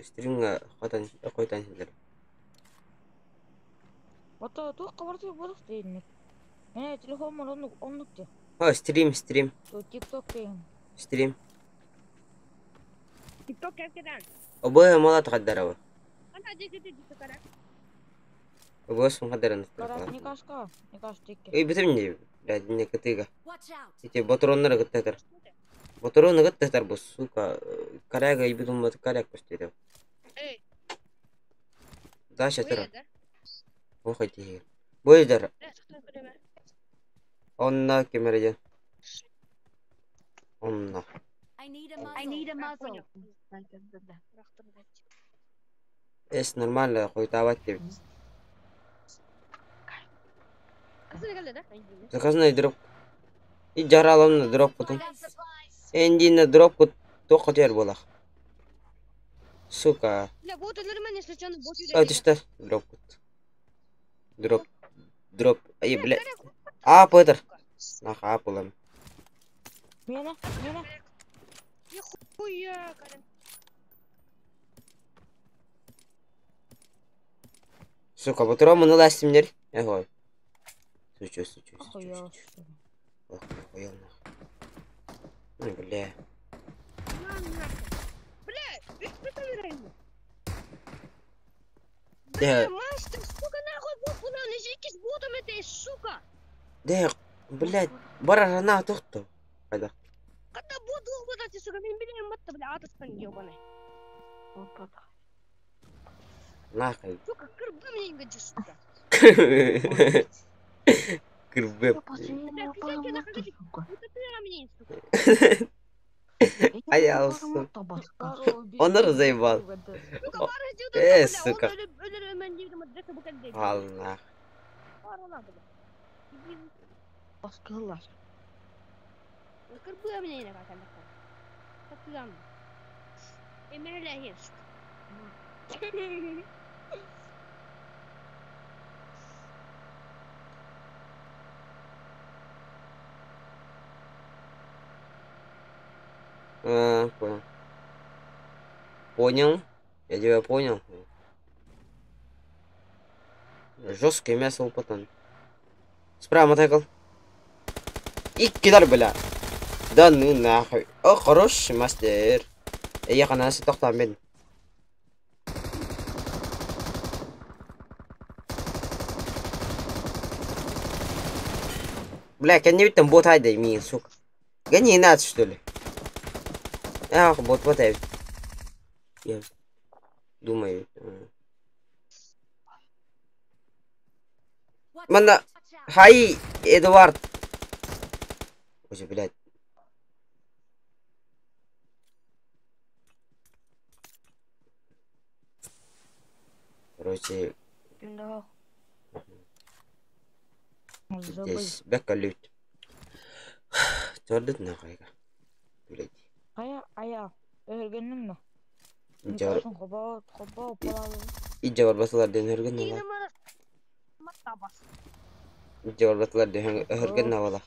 стримга қойтан қойтан хиллер. А, стрим, стрим. Стрим. Обои мала тقدر Обои مقدر Эй, бітім блядь, не кытыга. Watch out. Эти батроннары гыттатар. Батроны гыттатар бу, сука. Коряга и битум коряк постелил. Даша тыра. Ох, эти. Бойдар. Онна кемереден. Онна. I need a muzzle. I need a muzzle. Эс нормально, хойтават деп. Заказной дроп. И жаралымны дроп I кутун. got supplies. Эндина дроп кут тоқ тер болах. Сука. Ай, түштер. Дроп кут. Дроп. Дроп. Ай, бля. А, Петр. Нах, а, булам. Сука, батыром мына ластимнер. Эгой. Сучу, сучу, сучу, сучу. Ох, охуел нах. Ну, бля. Да. Да, блядь, барара тохто. Қайда? Нахуй. Сука, кырбы мне не годишь, сука. Кырбы. Я последний Бля, пару сука. Вот это мне, сука. Аял, сука. Он разъебал. Сука, бары жудun Э, бля, сука. он өлүп өлөр өмөн дийдим, адреса бу келди. Аллах. Бар она, бля. Иди, Баскылар. Кырбы мне не как она. Так ты там. Эмерле сука. А, понял. Понял. Я тебя понял. Жесткое мясо у пацан. Справа мотоцикл. И кидар, бля. Да ну нахуй. О, хороший мастер. Я хана тоқтам мен. Бля, кәне там бот айдай мин, сука. Гони надо, что ли? Ах, бот вот я. Я думаю. Мана, хай, Эдуард. Ой, блядь. Короче, здесь бекалют. Төрдүт нахуй. Блядь. Ая, ая, өргөннүм да. Жар Хобо, хобо, полалы. Ijja barbatlar den hörgün nala. Ijja barbatlar den hörgün nala.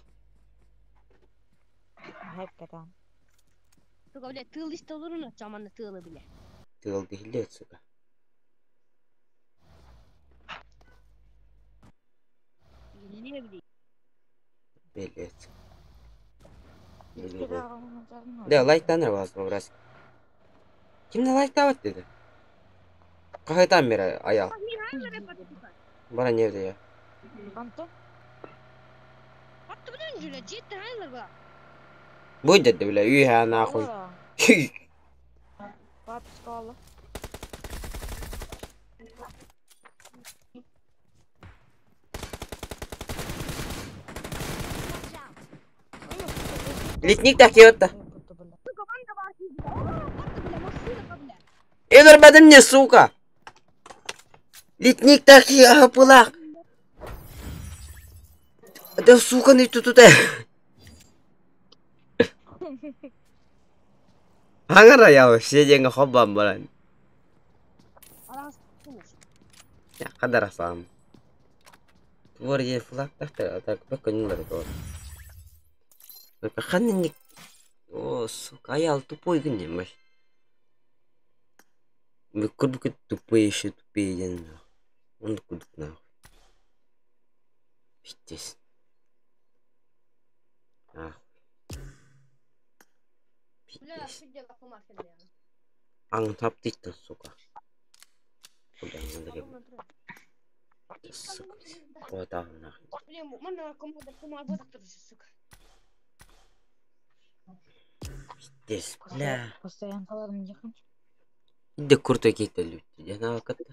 Hakikaten. Сука, блядь, тыл исте олорун, жаман тылы, бля. Тыл дихилет, сука. Или, блядь. Блядь. Да, лайктаныр вас вопрос. Кимде лайктабат dedi. Кахайтан бери аял. Бара не я. Антон? Атты билен жүле, жетти хайлар ба. Будет бля, үйе нахуй. Папа Летник так ебет-то. Эй, мне, сука! Летник так пылах. Да сука, не тут тут. Аңара я все деньги хоббам баран. Я кадар сам. Твор е флаг так так бак не то. Ханны О, сука, аял тупой гүн Бүкүр тупые еще тупее ден. Он кудук нахуй. Пиздец. Нахуй. Пиздец. Аң таптыйттан, сука. Бля, надо Сука. Вот так нахуй. Пиздец, бля. Постоянкаларым якын. Да крутой какие-то люди. Я на кота.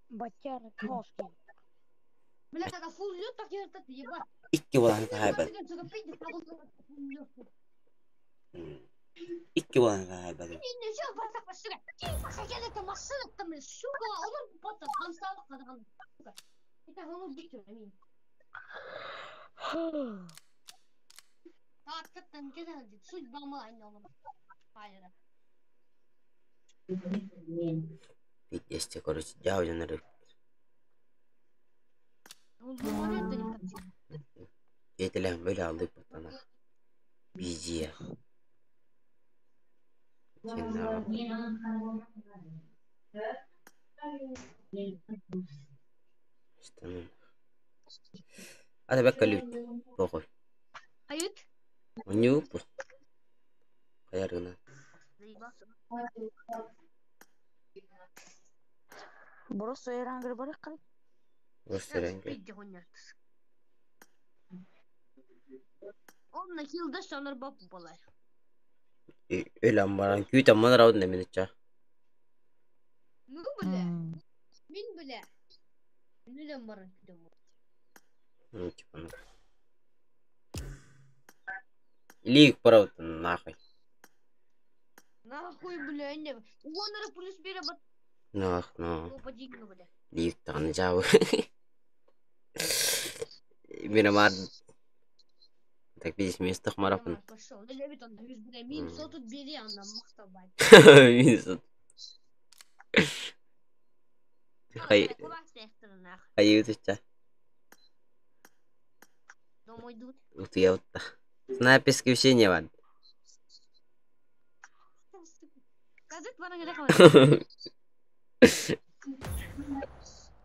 Батяр коски. Бля, когда фул лед, так я этот ебать. Икки болан хайбат. Икки болан хайбат. Пиздец, короче, дявол Етелен böyle aldık patana. Bizi. Hadi bak kalut. Похуй. Ают? У него Хаярына. Просто эрангыр бар кыры. Просто эрангыр. Он на хилда сонор бап болар. Өлөн баран күүтэн манар аудын эмин ча. Ну, бля. Мин, бля. Нүлэн баран күдэн Ну, типа, ну. Лик, правда, нахуй. Нахуй, бля, не. Уоннары плюс бере бат. Нах, ну. Подигну, бля. Лик таны жабы. Мирамар. Так, видишь, место хмарапын. Пошел. Левит он, бля, минус тут бери, она махтабай. Минус. Хай. Хайы-тыча. Утуйабытта. Снайперский вообще бар.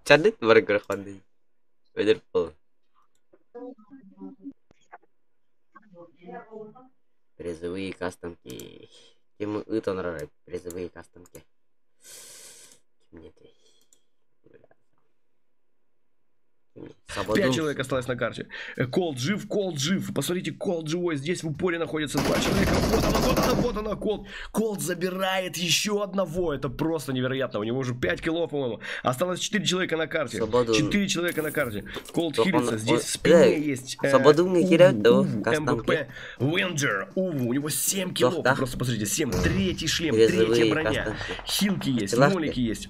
Чадыт бар көрөхөндөй. Өлөр бол. Призовые кастомки. Кем ыт онорор призовые кастомки. Ким Пять человек осталось на карте. Колд жив, Колд жив. Посмотрите, Колд живой. Здесь в упоре находится два человека. Вот она, вот она, вот она, Колд. Колд забирает еще одного. Это просто невероятно. У него уже 5 киллов, по-моему. Осталось 4 человека на карте. 4 человека на карте. Колд хилится. Здесь в спине есть МВП Венджер. У него 7 киллов. Просто посмотрите, 7. Третий шлем, третья броня. Хилки есть, молики есть.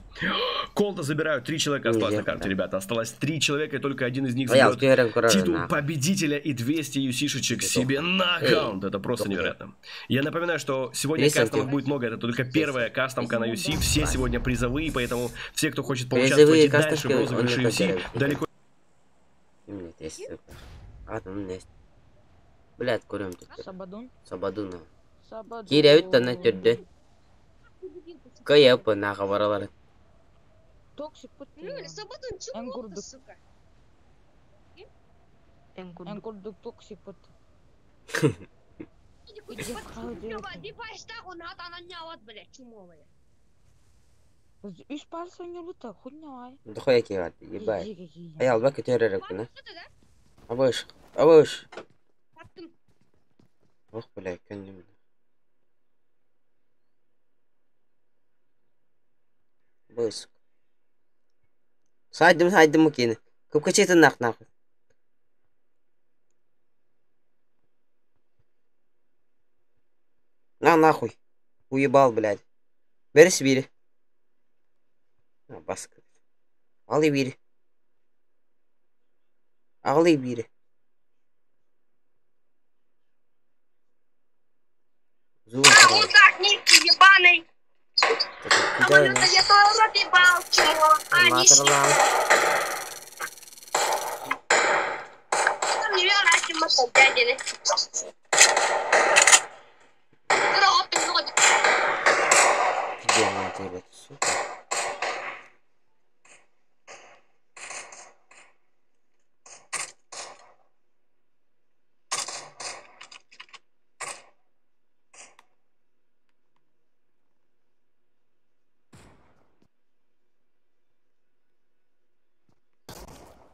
Колда забирают. 3 человека осталось на карте, ребята. Осталось 3 человека, и только один из них заберет титул победителя и 200 юсишечек себе на аккаунт. Это просто невероятно. Я напоминаю, что сегодня кастомов будет много. Это только первая кастомка на UC. Все сегодня призовые, поэтому все, кто хочет поучаствовать и дальше в розыгрыше UC, далеко... Блядь, курим тут. Сабадун. Сабадуна. Кирявит на түрдө. Каяп на хабаралар. Токсик пут. Сабадун чего, сука? Энкурдук токсик пут. Үс пальца не лута, хуйня. Да хуя киват, ебать. А я албак өтөрөр күнө. Абыш, абыш. Ох, бля, көннүм. Быс. Сайдым, сайдым мукины. Көпкө нах нахуй. На нахуй. Уебал, блядь. Бери бери. Баска. Алы бери. Алы бери. Так, Ники, ебаный. Я тоже ебал, чего? А, не Где он ты, сука?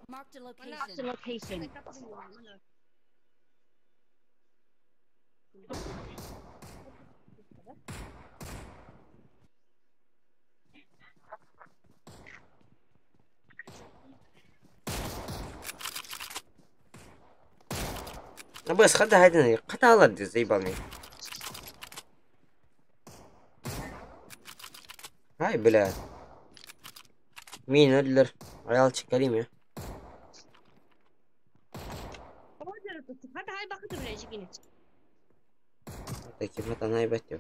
Marked a location. بس خدها هادي قتال زي هاي بلا مين ادلر عيال كريم يا كيف متى هاي بتو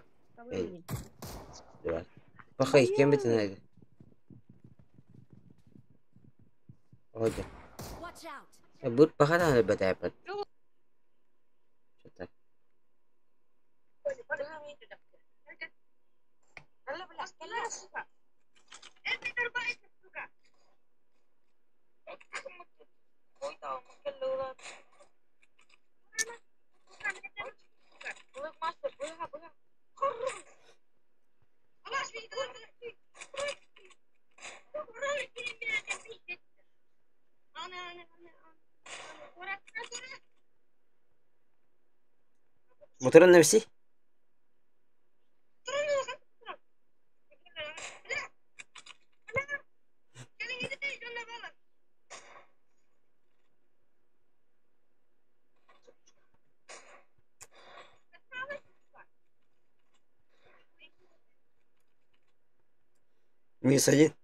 بخي كم بتنادي هوجا بوت بخدا هاي بتاع Моторun nefsi? Минус один.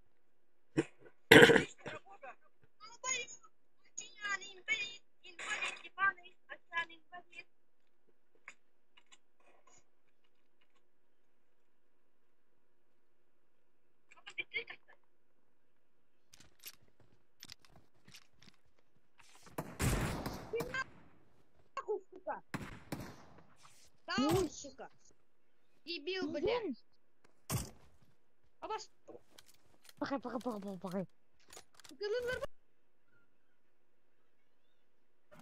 Нахуй, сука! Даун, сука! Дебил, бля! Абас! Пахай, пахай, пахай, пахай.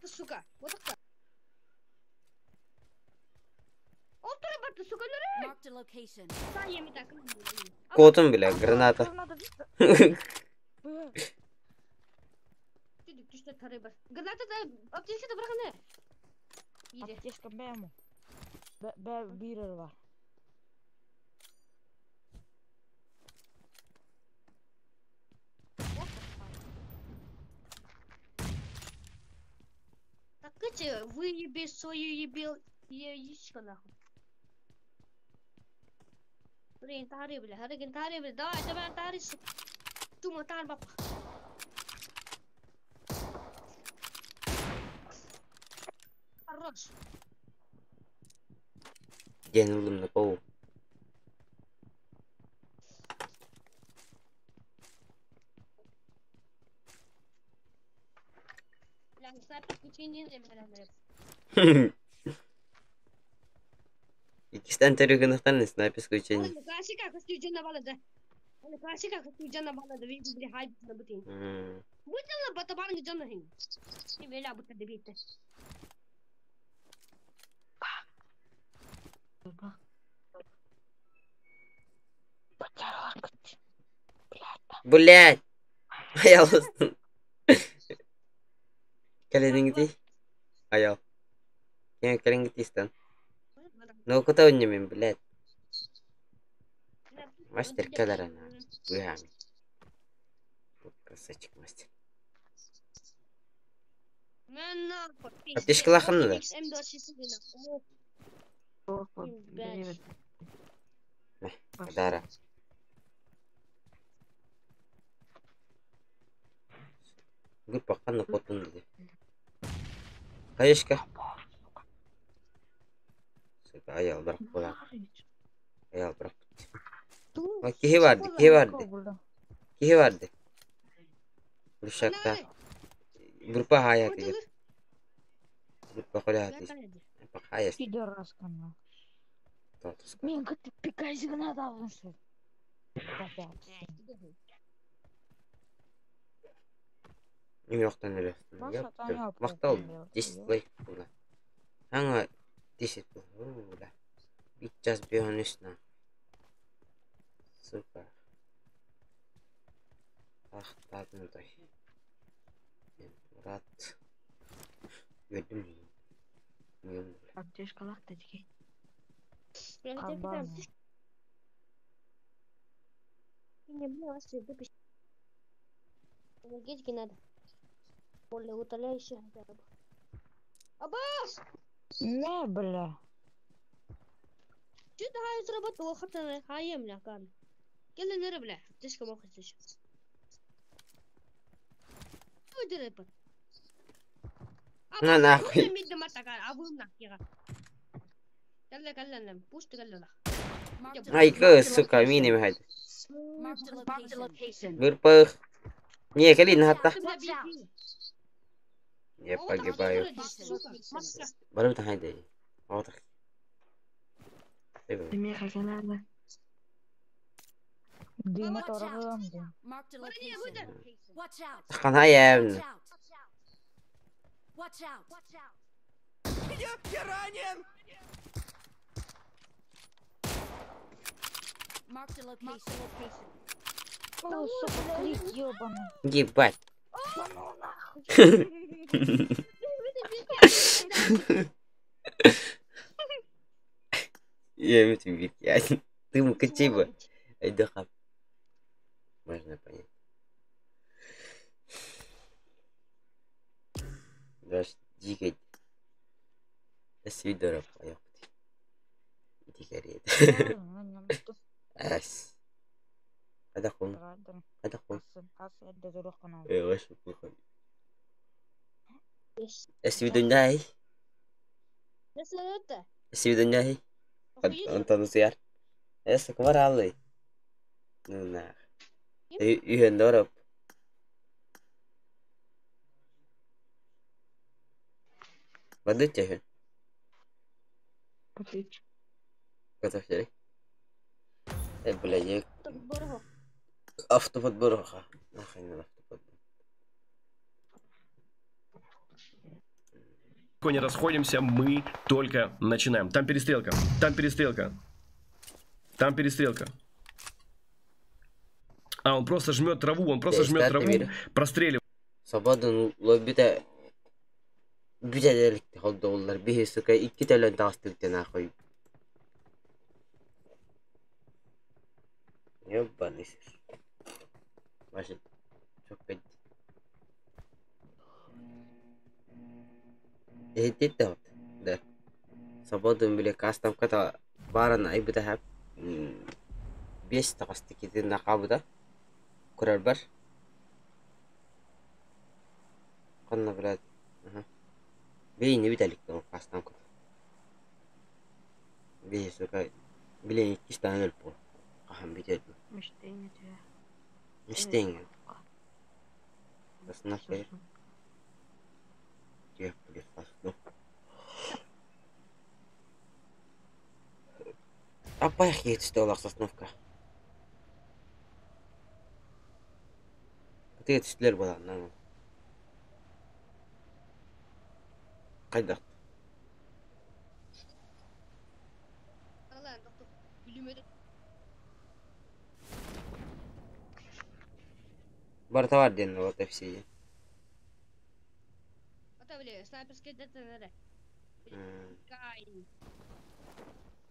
Сука! Вот так. Marked a location. Котум, бля, граната. Граната да аптечка бырахны. Аптечка бэм. Б бирер бар. Так эти выеби свою ебил яичко нахуй. Блин, тари, бля, харигин тари, бля, давай, давай, тари, сука. Тума, тар, баб. Хорош. Ден ылым на полу. Бля, снайпер, включи, не бля, бля. Иккистэн төрүгүнүхтан снайпер исключение. Классика, көстүүжена балады. Классика көстүүжена балады. Види били хай бутин. Бутин батабан жана хин. Веля бут дебит. Блять! Аял устун. Кэлэниҥити? Аял. Кем кэлиҥити истэн. Ну куда мен, блядь. Мастер кэлэр ана. Быһаами. Красавчик мастер. Аптечкалаахын да? Дара. Группа ханна потун диди. Хаешка. Сука, аял бырах буолан. Аял бырах. Киһи барды, киһи барды. Киһи барды. Буршакта. Группа хая тигер. Группа холя тигер. Хая. Пидораскана. Мен кытты пикайзыгына давынсы. Нью-Йорктан өлө. Мактал 10 лайк була. Аңа 10 була. Бит час бионүс на. Сука. Ах, тадын той. Мурат. Gördüm. Миым. Аптечкалаах да дии. Энергетики надо. Более утоляющие хотя бы. Абас! Не, бля. Что ты хай сработало, хата хаем ля кан. Келе нere бля. Аптечка мог еще. Выдерепот. На нахуй. Айка, сука, мини михайд. Marked a location. Группа. Не, калин хатта. Watch out. Я погибаю. Барыбыт хайда. Вот. Миэхэ кэлээрэ. Дыма Watch торгуем. out. Marked a location. Watch out. Хана Watch out. Watch out. Watch out. Я ранен! Marked a location. О, сука, крик ёбаный. Ебать. Я тебе я. Ты мукачиба. Айдахап. Можно понять. Даже дикой. До свидания, Дикарет. Ас. Хайдах кун? Тыраадым. Хайдах кун? Хас хас эрдэ туруоххун Э, плохо. Эсвидуньяй. Это. Эсвидуньяй. Антон усуйар. Эс кумар алый. Ну на. Үйөн дороп. Бадыт чехен. Отлично. Готов шери. Э, блядь, автоподборха. Нахрен автоподбор. Не расходимся, мы только начинаем. Там перестрелка, там перестрелка, там перестрелка. А, он просто жмет траву, он просто жмет траву, простреливает. Свободан лоббита бүтэ холдооллар биһи сука икки төлөн таҕыстыбыт нахуй. Ёбаный сыр. Машин. Çok kötü. Иһиттит да. Свободан биле кастам ката баран айбыта хап. Бес таҕасты китин нахабыта. Курар бар. Канна блядь. Ага. Бейни бүтэлик кастам ката. Бей сука. Биле икки өлп бол. Ахан бүтэ. Мечтение тебя. Мечтение. Нахуй. Тебе блядь, ну. Апай хейт олақ сосновка. Ты түстүлөр буолан. Кайда? Бар товар ден вот все. Снайперский ДТНР.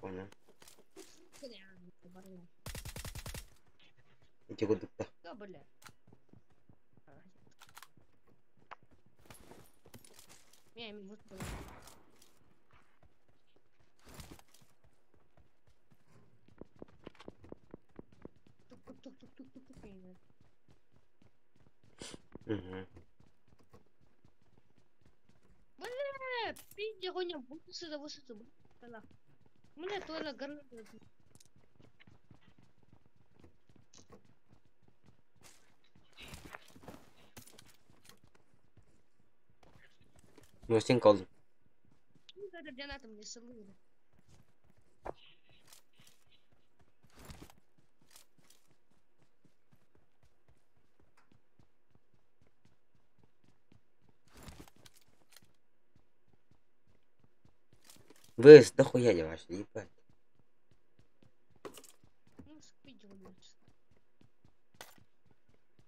Понял. Ити кудукта. Да, бля. Вот было. Тук-тук-тук-тук-тук-тук. Угу. Бля, пизде гоня, высыта, высыта, Бля, туала граната. Мостин колдум. Граната мне салует. Вы дохуя не ваш, ебать. Ну, спидел.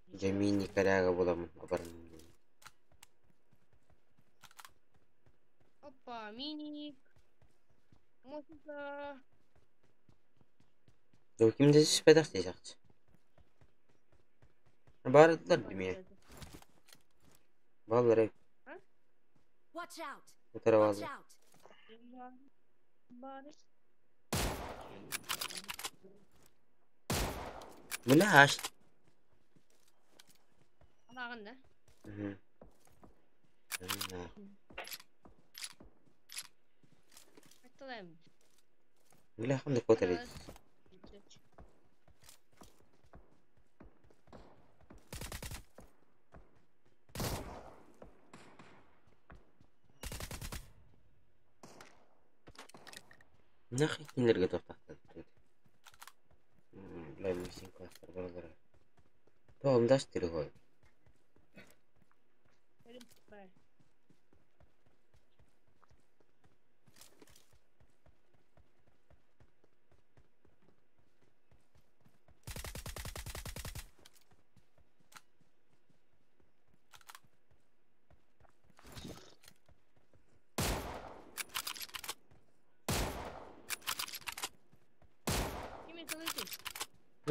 Я мини коряга буламын абарым. Опа, миник. Можно... Ну, кимде түспөдөх десекчи. Бардылар деме. Баллар Watch out! Утара Watch базы. out! Бля, аш. Алагын да? Мгм. Айтылайм. Бля, кандай котор Нахуй кинилерге токтотту. Бля, мисин класстар баралар. Тоомдаш тири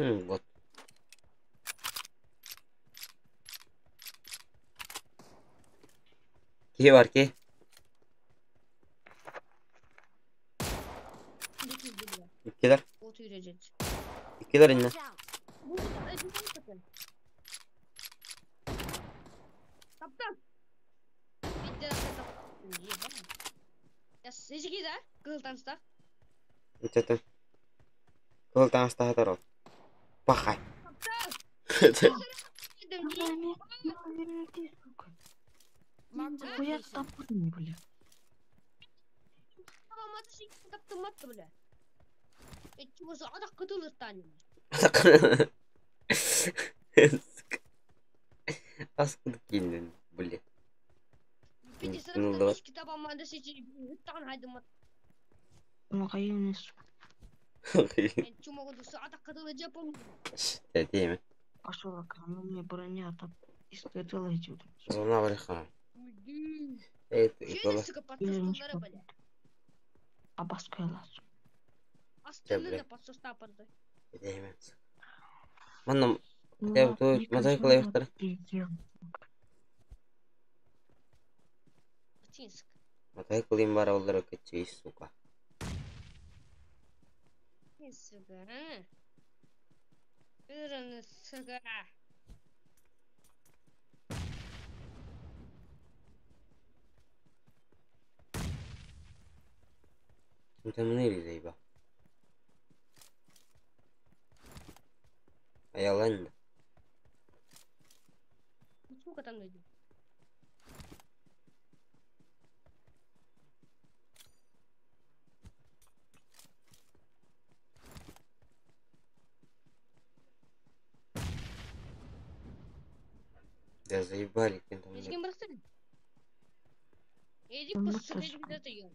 Вот. Ки бар ки. Иккилер. Иккилер инне. Watch out! Эжиги да? Кыыл танстах. Ычатын. Кыл таҥастаһатар ол. Пахай. Marked a Хуя location. топорный, бля. Ас кудук кииннин, бля. Ну, Ну, хайын, сука. Тэтиэме. Пошел, ну мне броня там искатала идет. Зона барыха. Эй, итола. Абаскала. Тэтиэме. Манна хотя бы ту мотоцикл аяқтар. Мотоцикл им бара олар көтче, сука. انت منين زيبا Аялан. Сколько там найдем? Да заебали, кем там. Эжиген бырахтыр. Эжик Ну, бу сука тоже. эжик где-то ел.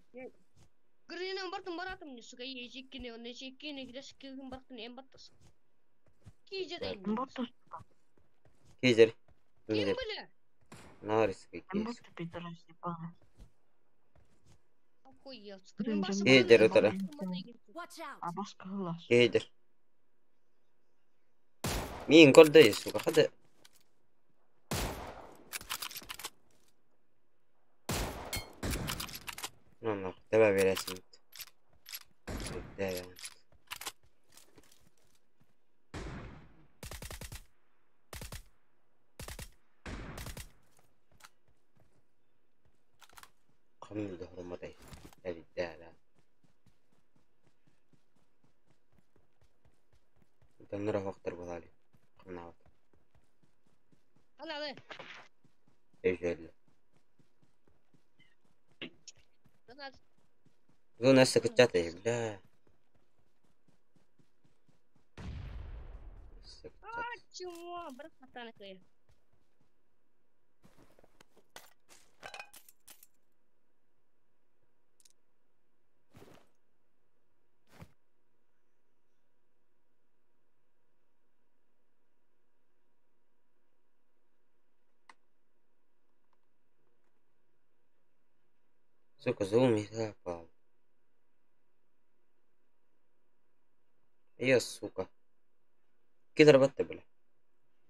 Гринен бартым баратым не сука эжиккине он эжиккине где бартым эм баттас. Киже да Боту, Кезер. Ким Кезер. бля? Нарис какие. боту пидорас ебаный. Охуел. Блин, Эй, дөрө. Watch out! Абаскала. Кезер. Мин көрдө, сука, хады. Ну, тебе бересин. Да. Кымды хурматай. Да. Тоннора вақтар болали. Кымнабат. Ана, Эжелли. ана. Бу нәрсә көтәте, бля. Нәрсә көтәте. Чего? Брат, пацаны, Сука, зум запал. Я, сука. Кидр батты, бля.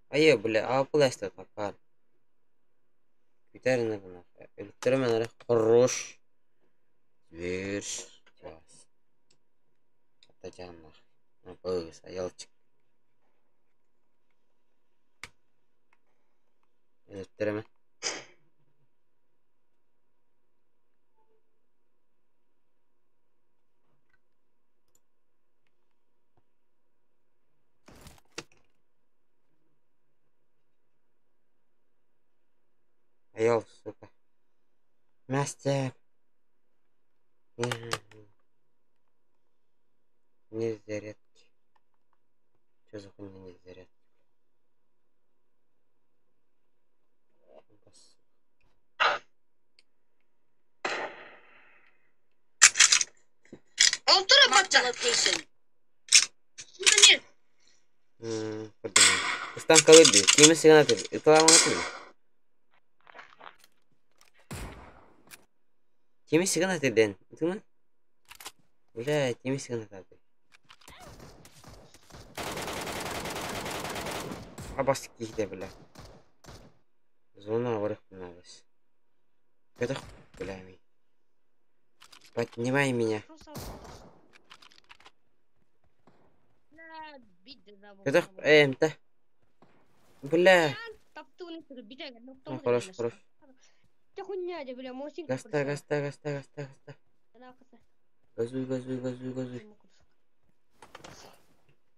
А я, бля, а пластик апар. Күтәріне бына. Өлтөрмөн хорош. Зверш. Час. Татьяна. Быз, аялчик. Өлтөрмөн. Аял, сука. Мастер. Не зарядки. Что за хуйня не зарядки? Бас. Олтура Marked a батта. location. Нет. Подумай. Ыстан калыды. Киме сигнатыр. Ыталаматыр. Кими сигнатыр ден. Туман? Бля, кими сигнатыр. Абас кихде, бля. Зона варых пыналась. Это бля, ми. Поднимай меня. Это эмта. Бля. Ну, хорош, хорош. Гаста, гаста, гаста, гаста, гаста. Газуй, газуй, газуй, газуй.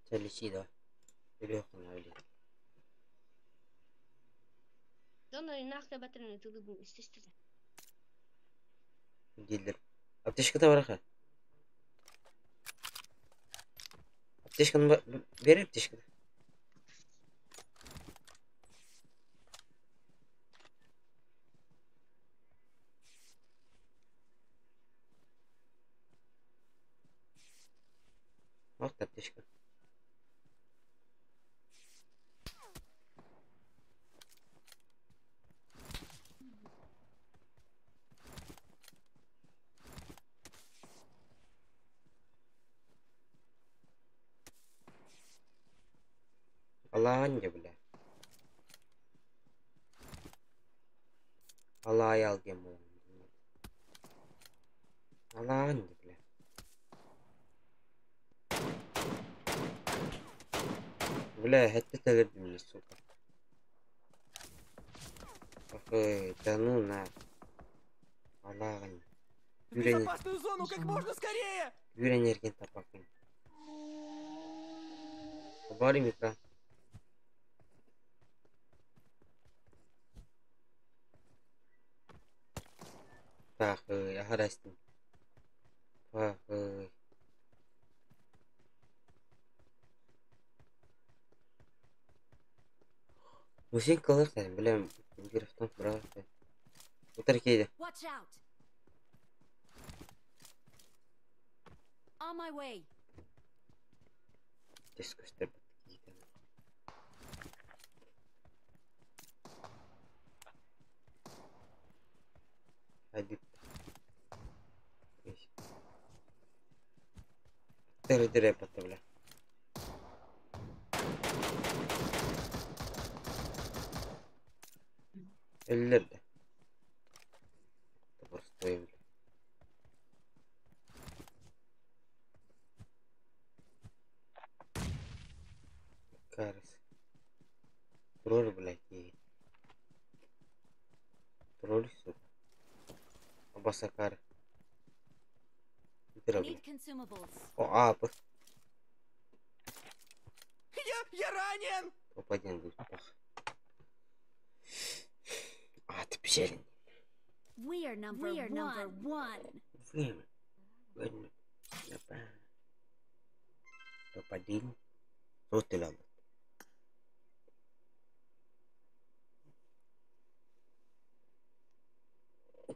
Чэ, лечи давай. Өлүөххүн өлүү. Дииллэр. Аптечката бараха. Аптечканы бери аптечканы. Вот аптечка. Алаанньа бля. Алаайал диэн буолан. Алаанньа бля. Бля, это өлөрдүм сука. Охой, да ну на. Алааҕын. В безопасную зону как можно скорее! Үүрэн эргин таппаккын. Барим экран. Так, аһарастым. Пахый. Мусин кылык билем графтан быраак. Утар кейде. Watch out! On my way. Тес көстөр. Hadi. Дere patta бля. Өллөр да. Просто бля. Карас. Тролль, блядь, и... Тролль, сука. Абасакар. Бля. Need consumables. О, а, п. Я ранен! Топ-1 будет пах. А, ты печален. We are number We are number one. Время. Время. Топ-1. Сотый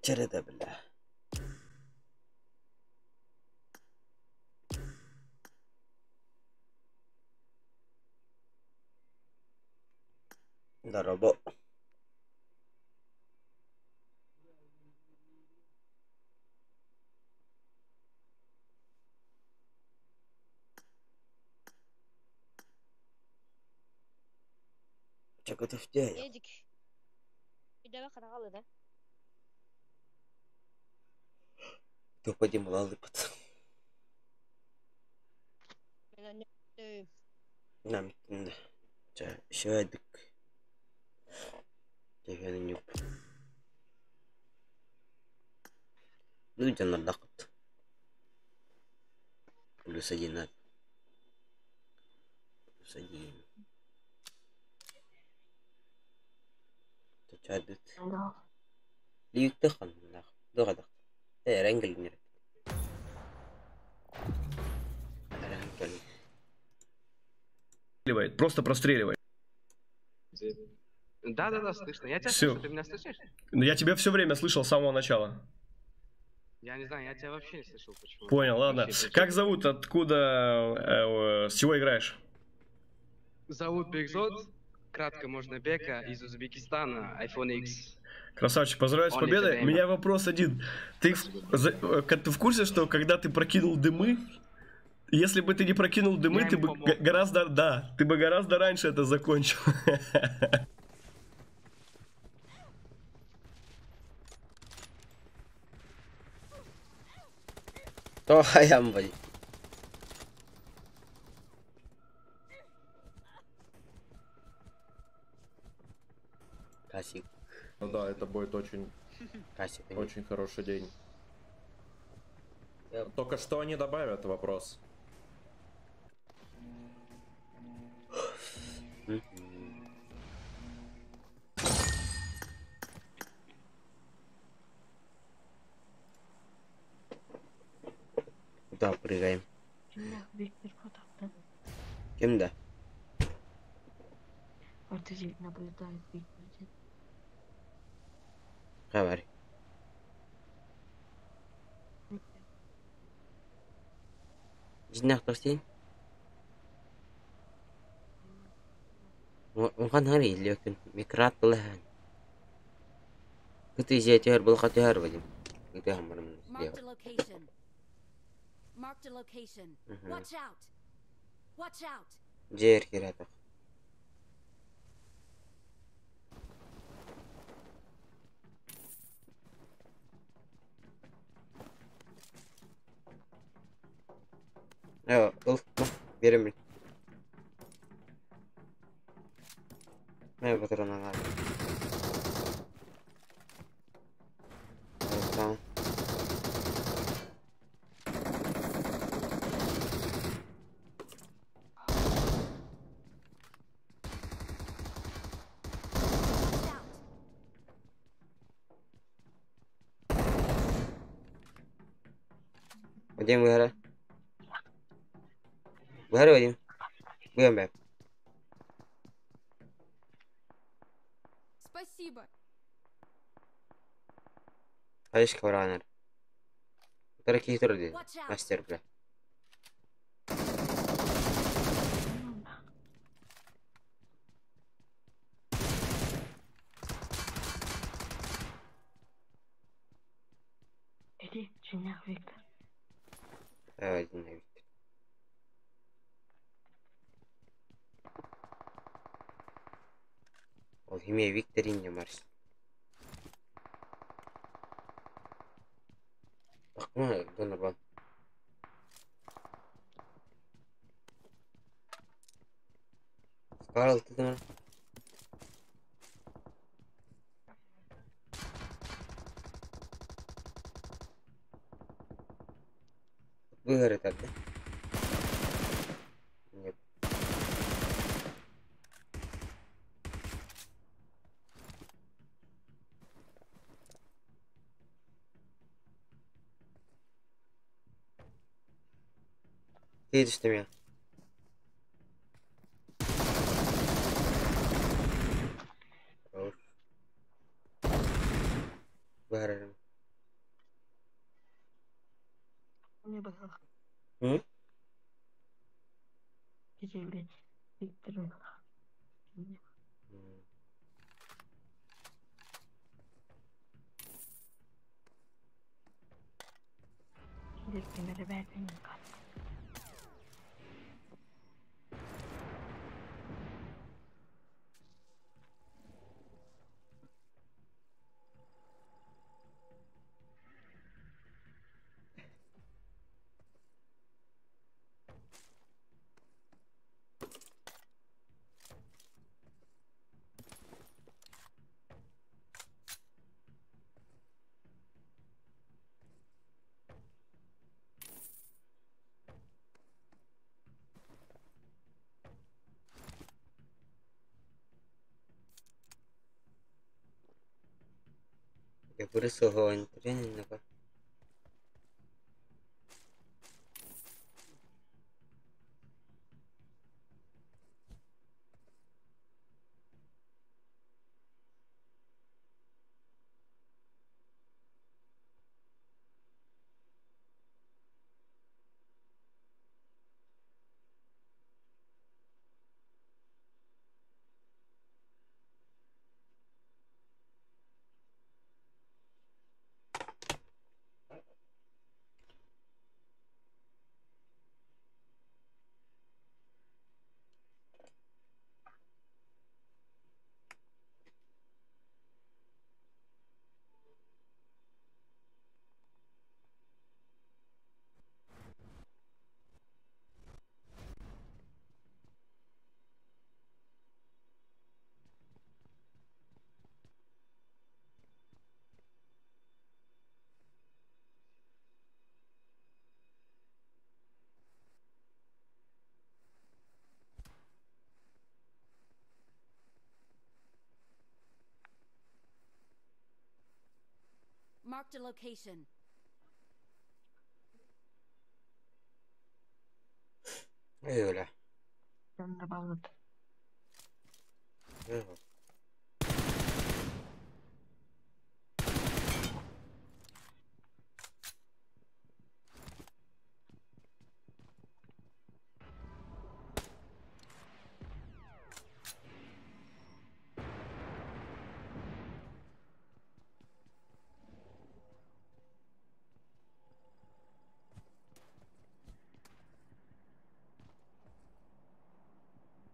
Череда, бля. Здорово. Чё, готов делать? Эдик. Да? Топ-1 малый пацан. Нам Чэ, Чэхэннюк. Ну, идем на доход. +1 на. +1. Чадыт. Лиюктахан. Догадак. Эренгел нер. Эренгел. Просто простреливает. Да-да-да, слышно. Я тебя Всё. слышу, ты меня слышишь? Ну, я тебя все время слышал с самого начала. Я не знаю, я тебя вообще не слышал почему. Понял, ладно. Вообще, Как зовут, откуда, с чего играешь? Зовут Бекзот, кратко можно Бека, из Узбекистана, iPhone X. Красавчик, поздравляю с Он победой. entertainer. У меня вопрос один. Ты в курсе, что когда ты прокинул дымы, если бы ты не прокинул дымы, Я ты ему бы помог. гораздо, да, ты бы гораздо раньше это закончил. То хаям, блядь. Касик. Ну да, это будет очень, Касик. очень хороший день. Только что они добавят, вопрос. Куда прыгаем? Виктор фотоаппарат. Ким да? Ортезик наблюдает Виктор. Хабар. Дьиҥнээх тохтин. Улахан хар иһиллиэккин микрат тылаһан. Кыты дьиэтигэр булха түһэр Вадим. Ытыһан барым Marked a location. Marked a location. Watch out. Watch out. Дьиэ киирэтэх. Э, ыл, биэримин. Мэ батаранан Tamam. Watch out. Вадим выгора. Выгора, Вадим. Выгора. Спасибо. Хайш ковранер. Дорогие друзья, Watch out. мастер, бля. Иди, дьиҥнээх Виктор. Давай, один на Виктор. Ол химия Викторине Марс. Бакма, донорбан. Скарл, ты там? Выгорит так, да? Нет. Ты идешь на меня. Хорош. Выгорит. Не было. М? Иди, блядь, Виктор. М. Иди, ребята, не Я выросла тренинга. Marked a location. Öyle. Ben de bağladım. Evet.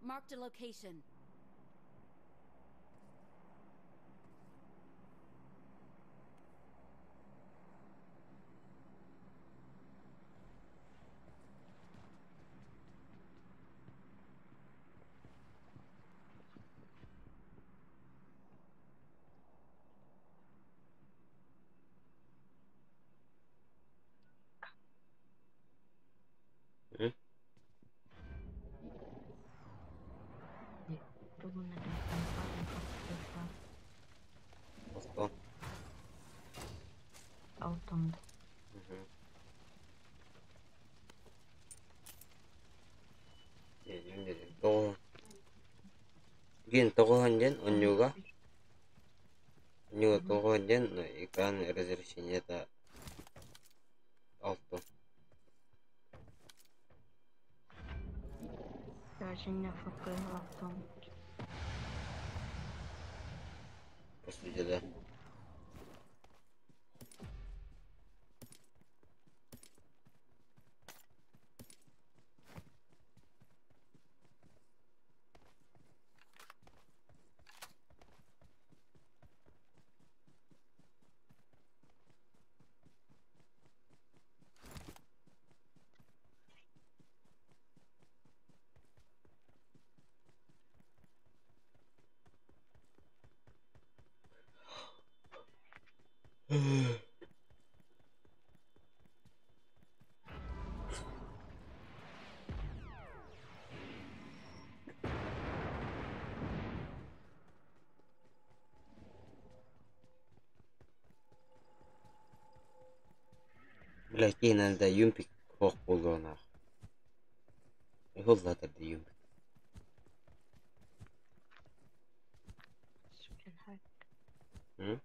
Marked a location. Hı? Oston. Altında. Dedim dedim. Doğu. Gin тоҕуһан диэн онньууга онньууга тоҕуһан диэн экран разрешениета алты. Даже FPS altın. По сути, да. Бля, киһинэн да юмпик суох буолуонаах. Уһуллатар да юмпик. Hı?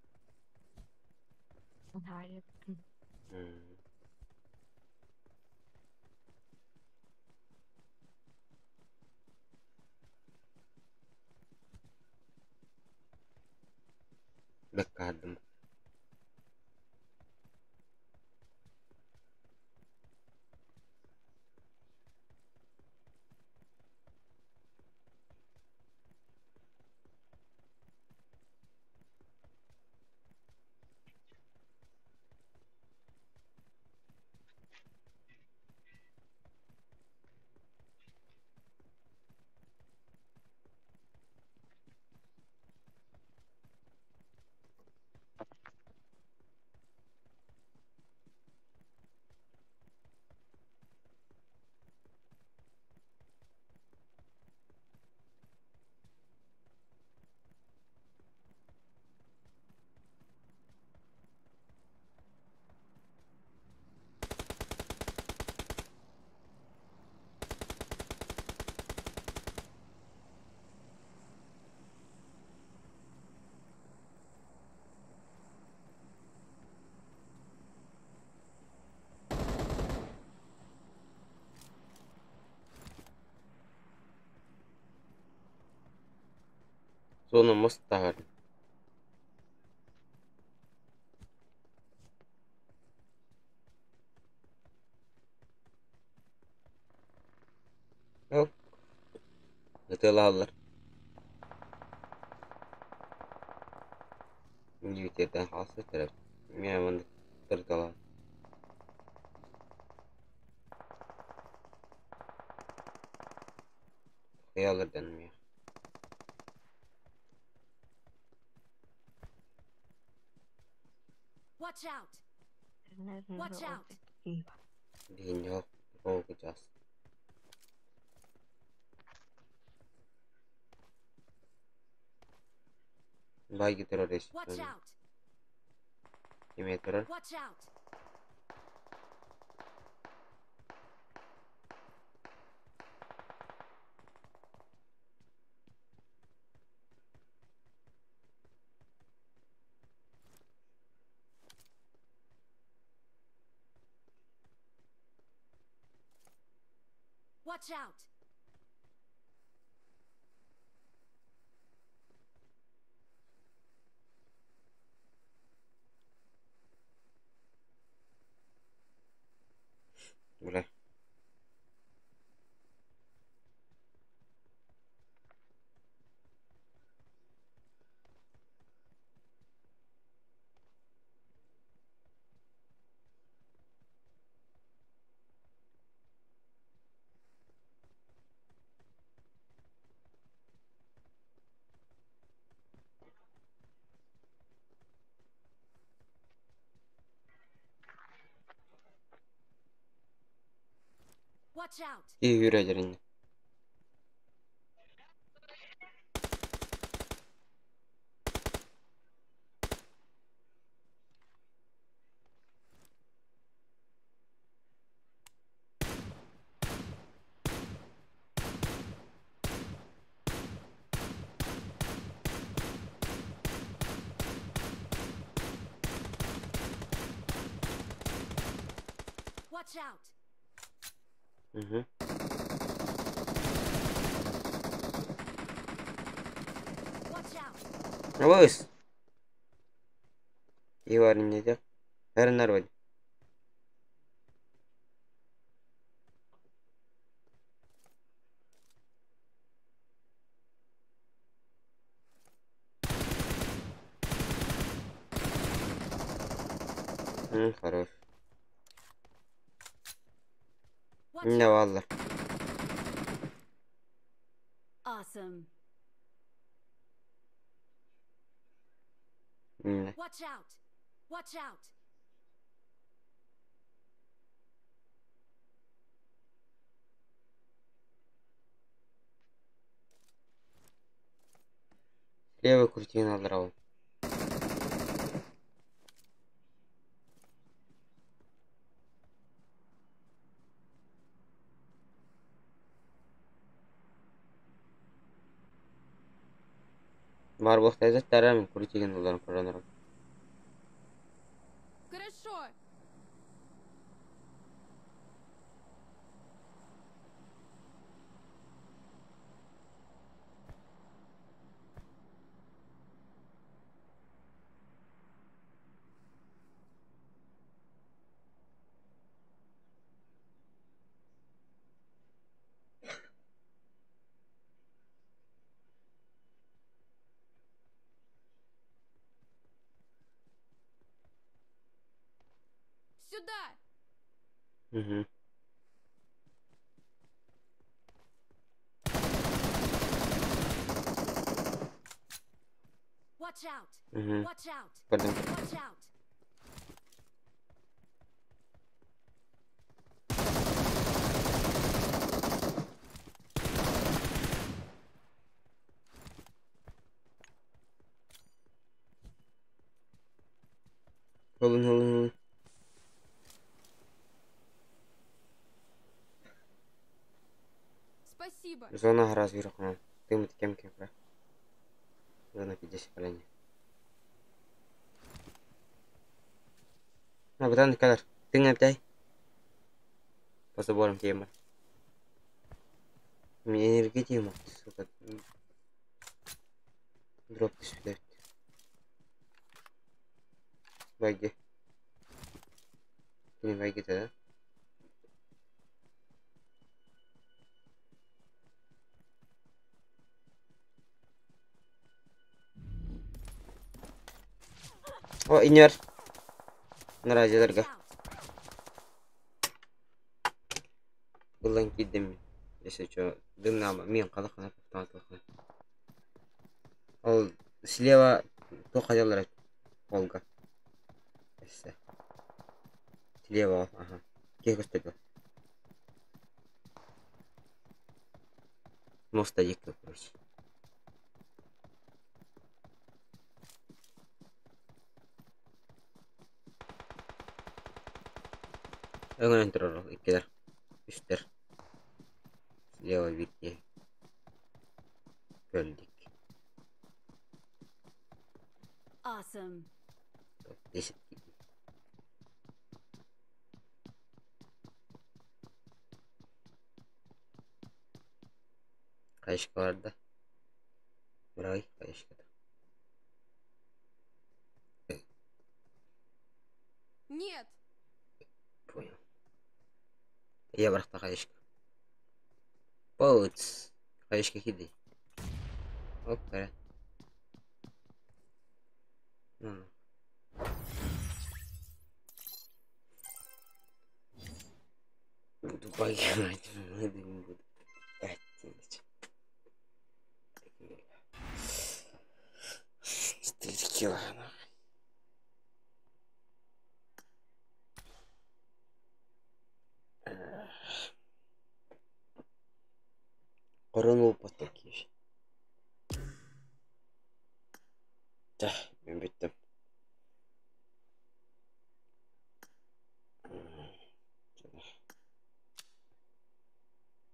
Hayır. Hı. Бэккаардым. Зона мост таһарын. Оп. Ытыалаһаллар. Диэбиттэртэн хаалсыбыттара. Миэ маннык тырыталаан. Хайалардан миэх. Watch out! Watch out! Биһинньэх оҕо Байги Watch террорист. out! Эмиэ турар. Watch out! Watch out! Бля. Watch out! Киһи үүрэлэр инньэ. Watch out! Мгм. Watch out! Абыс! Киһи баар инньэ диэх. Эрэннэр бай. Хорош. Watch Иннэ out! бааллар. Awesome. Иннэ. Watch out! Watch out! Слева крутин алларабын. Баар буолуохтаах мин крутигин ылларым көрөн Хорошо! Сюда! Мгм. Watch out! Мгм. Watch out! Көрдүм. Watch out! Ылын ылын ылын. Спасибо! Зона раз вверху. Ты кем кем Зона 50 колени. А, бытан калар. Ты не опять. По заборам тема. У меня энергетика, сука. Дроп сюда. Баги. Не баги да? О, инер. Watch Наразилерге. out! Ылан киирдим. Если что, дымнама. Мен қалақана автомат Ол слева туох хотеллар Волга. Эссе. Слева, ага. Киһи көстөрдө. Моста диэки, короче. Өҥөнөн турар ол иккилэр, үстэр. Слева биирдии. Көлдүк. Awesome. Топ-10 киирдим. Хаешка барда. Бырай хаешката. Нет! Понял. Я барахта хаешка. Поц. Хаешка хиди. Оп, бара. Ну. Буду погибать, не буду. 4 кило. Коронул потоки. Да, мен бүттүм.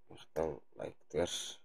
Махтал лайктыгар.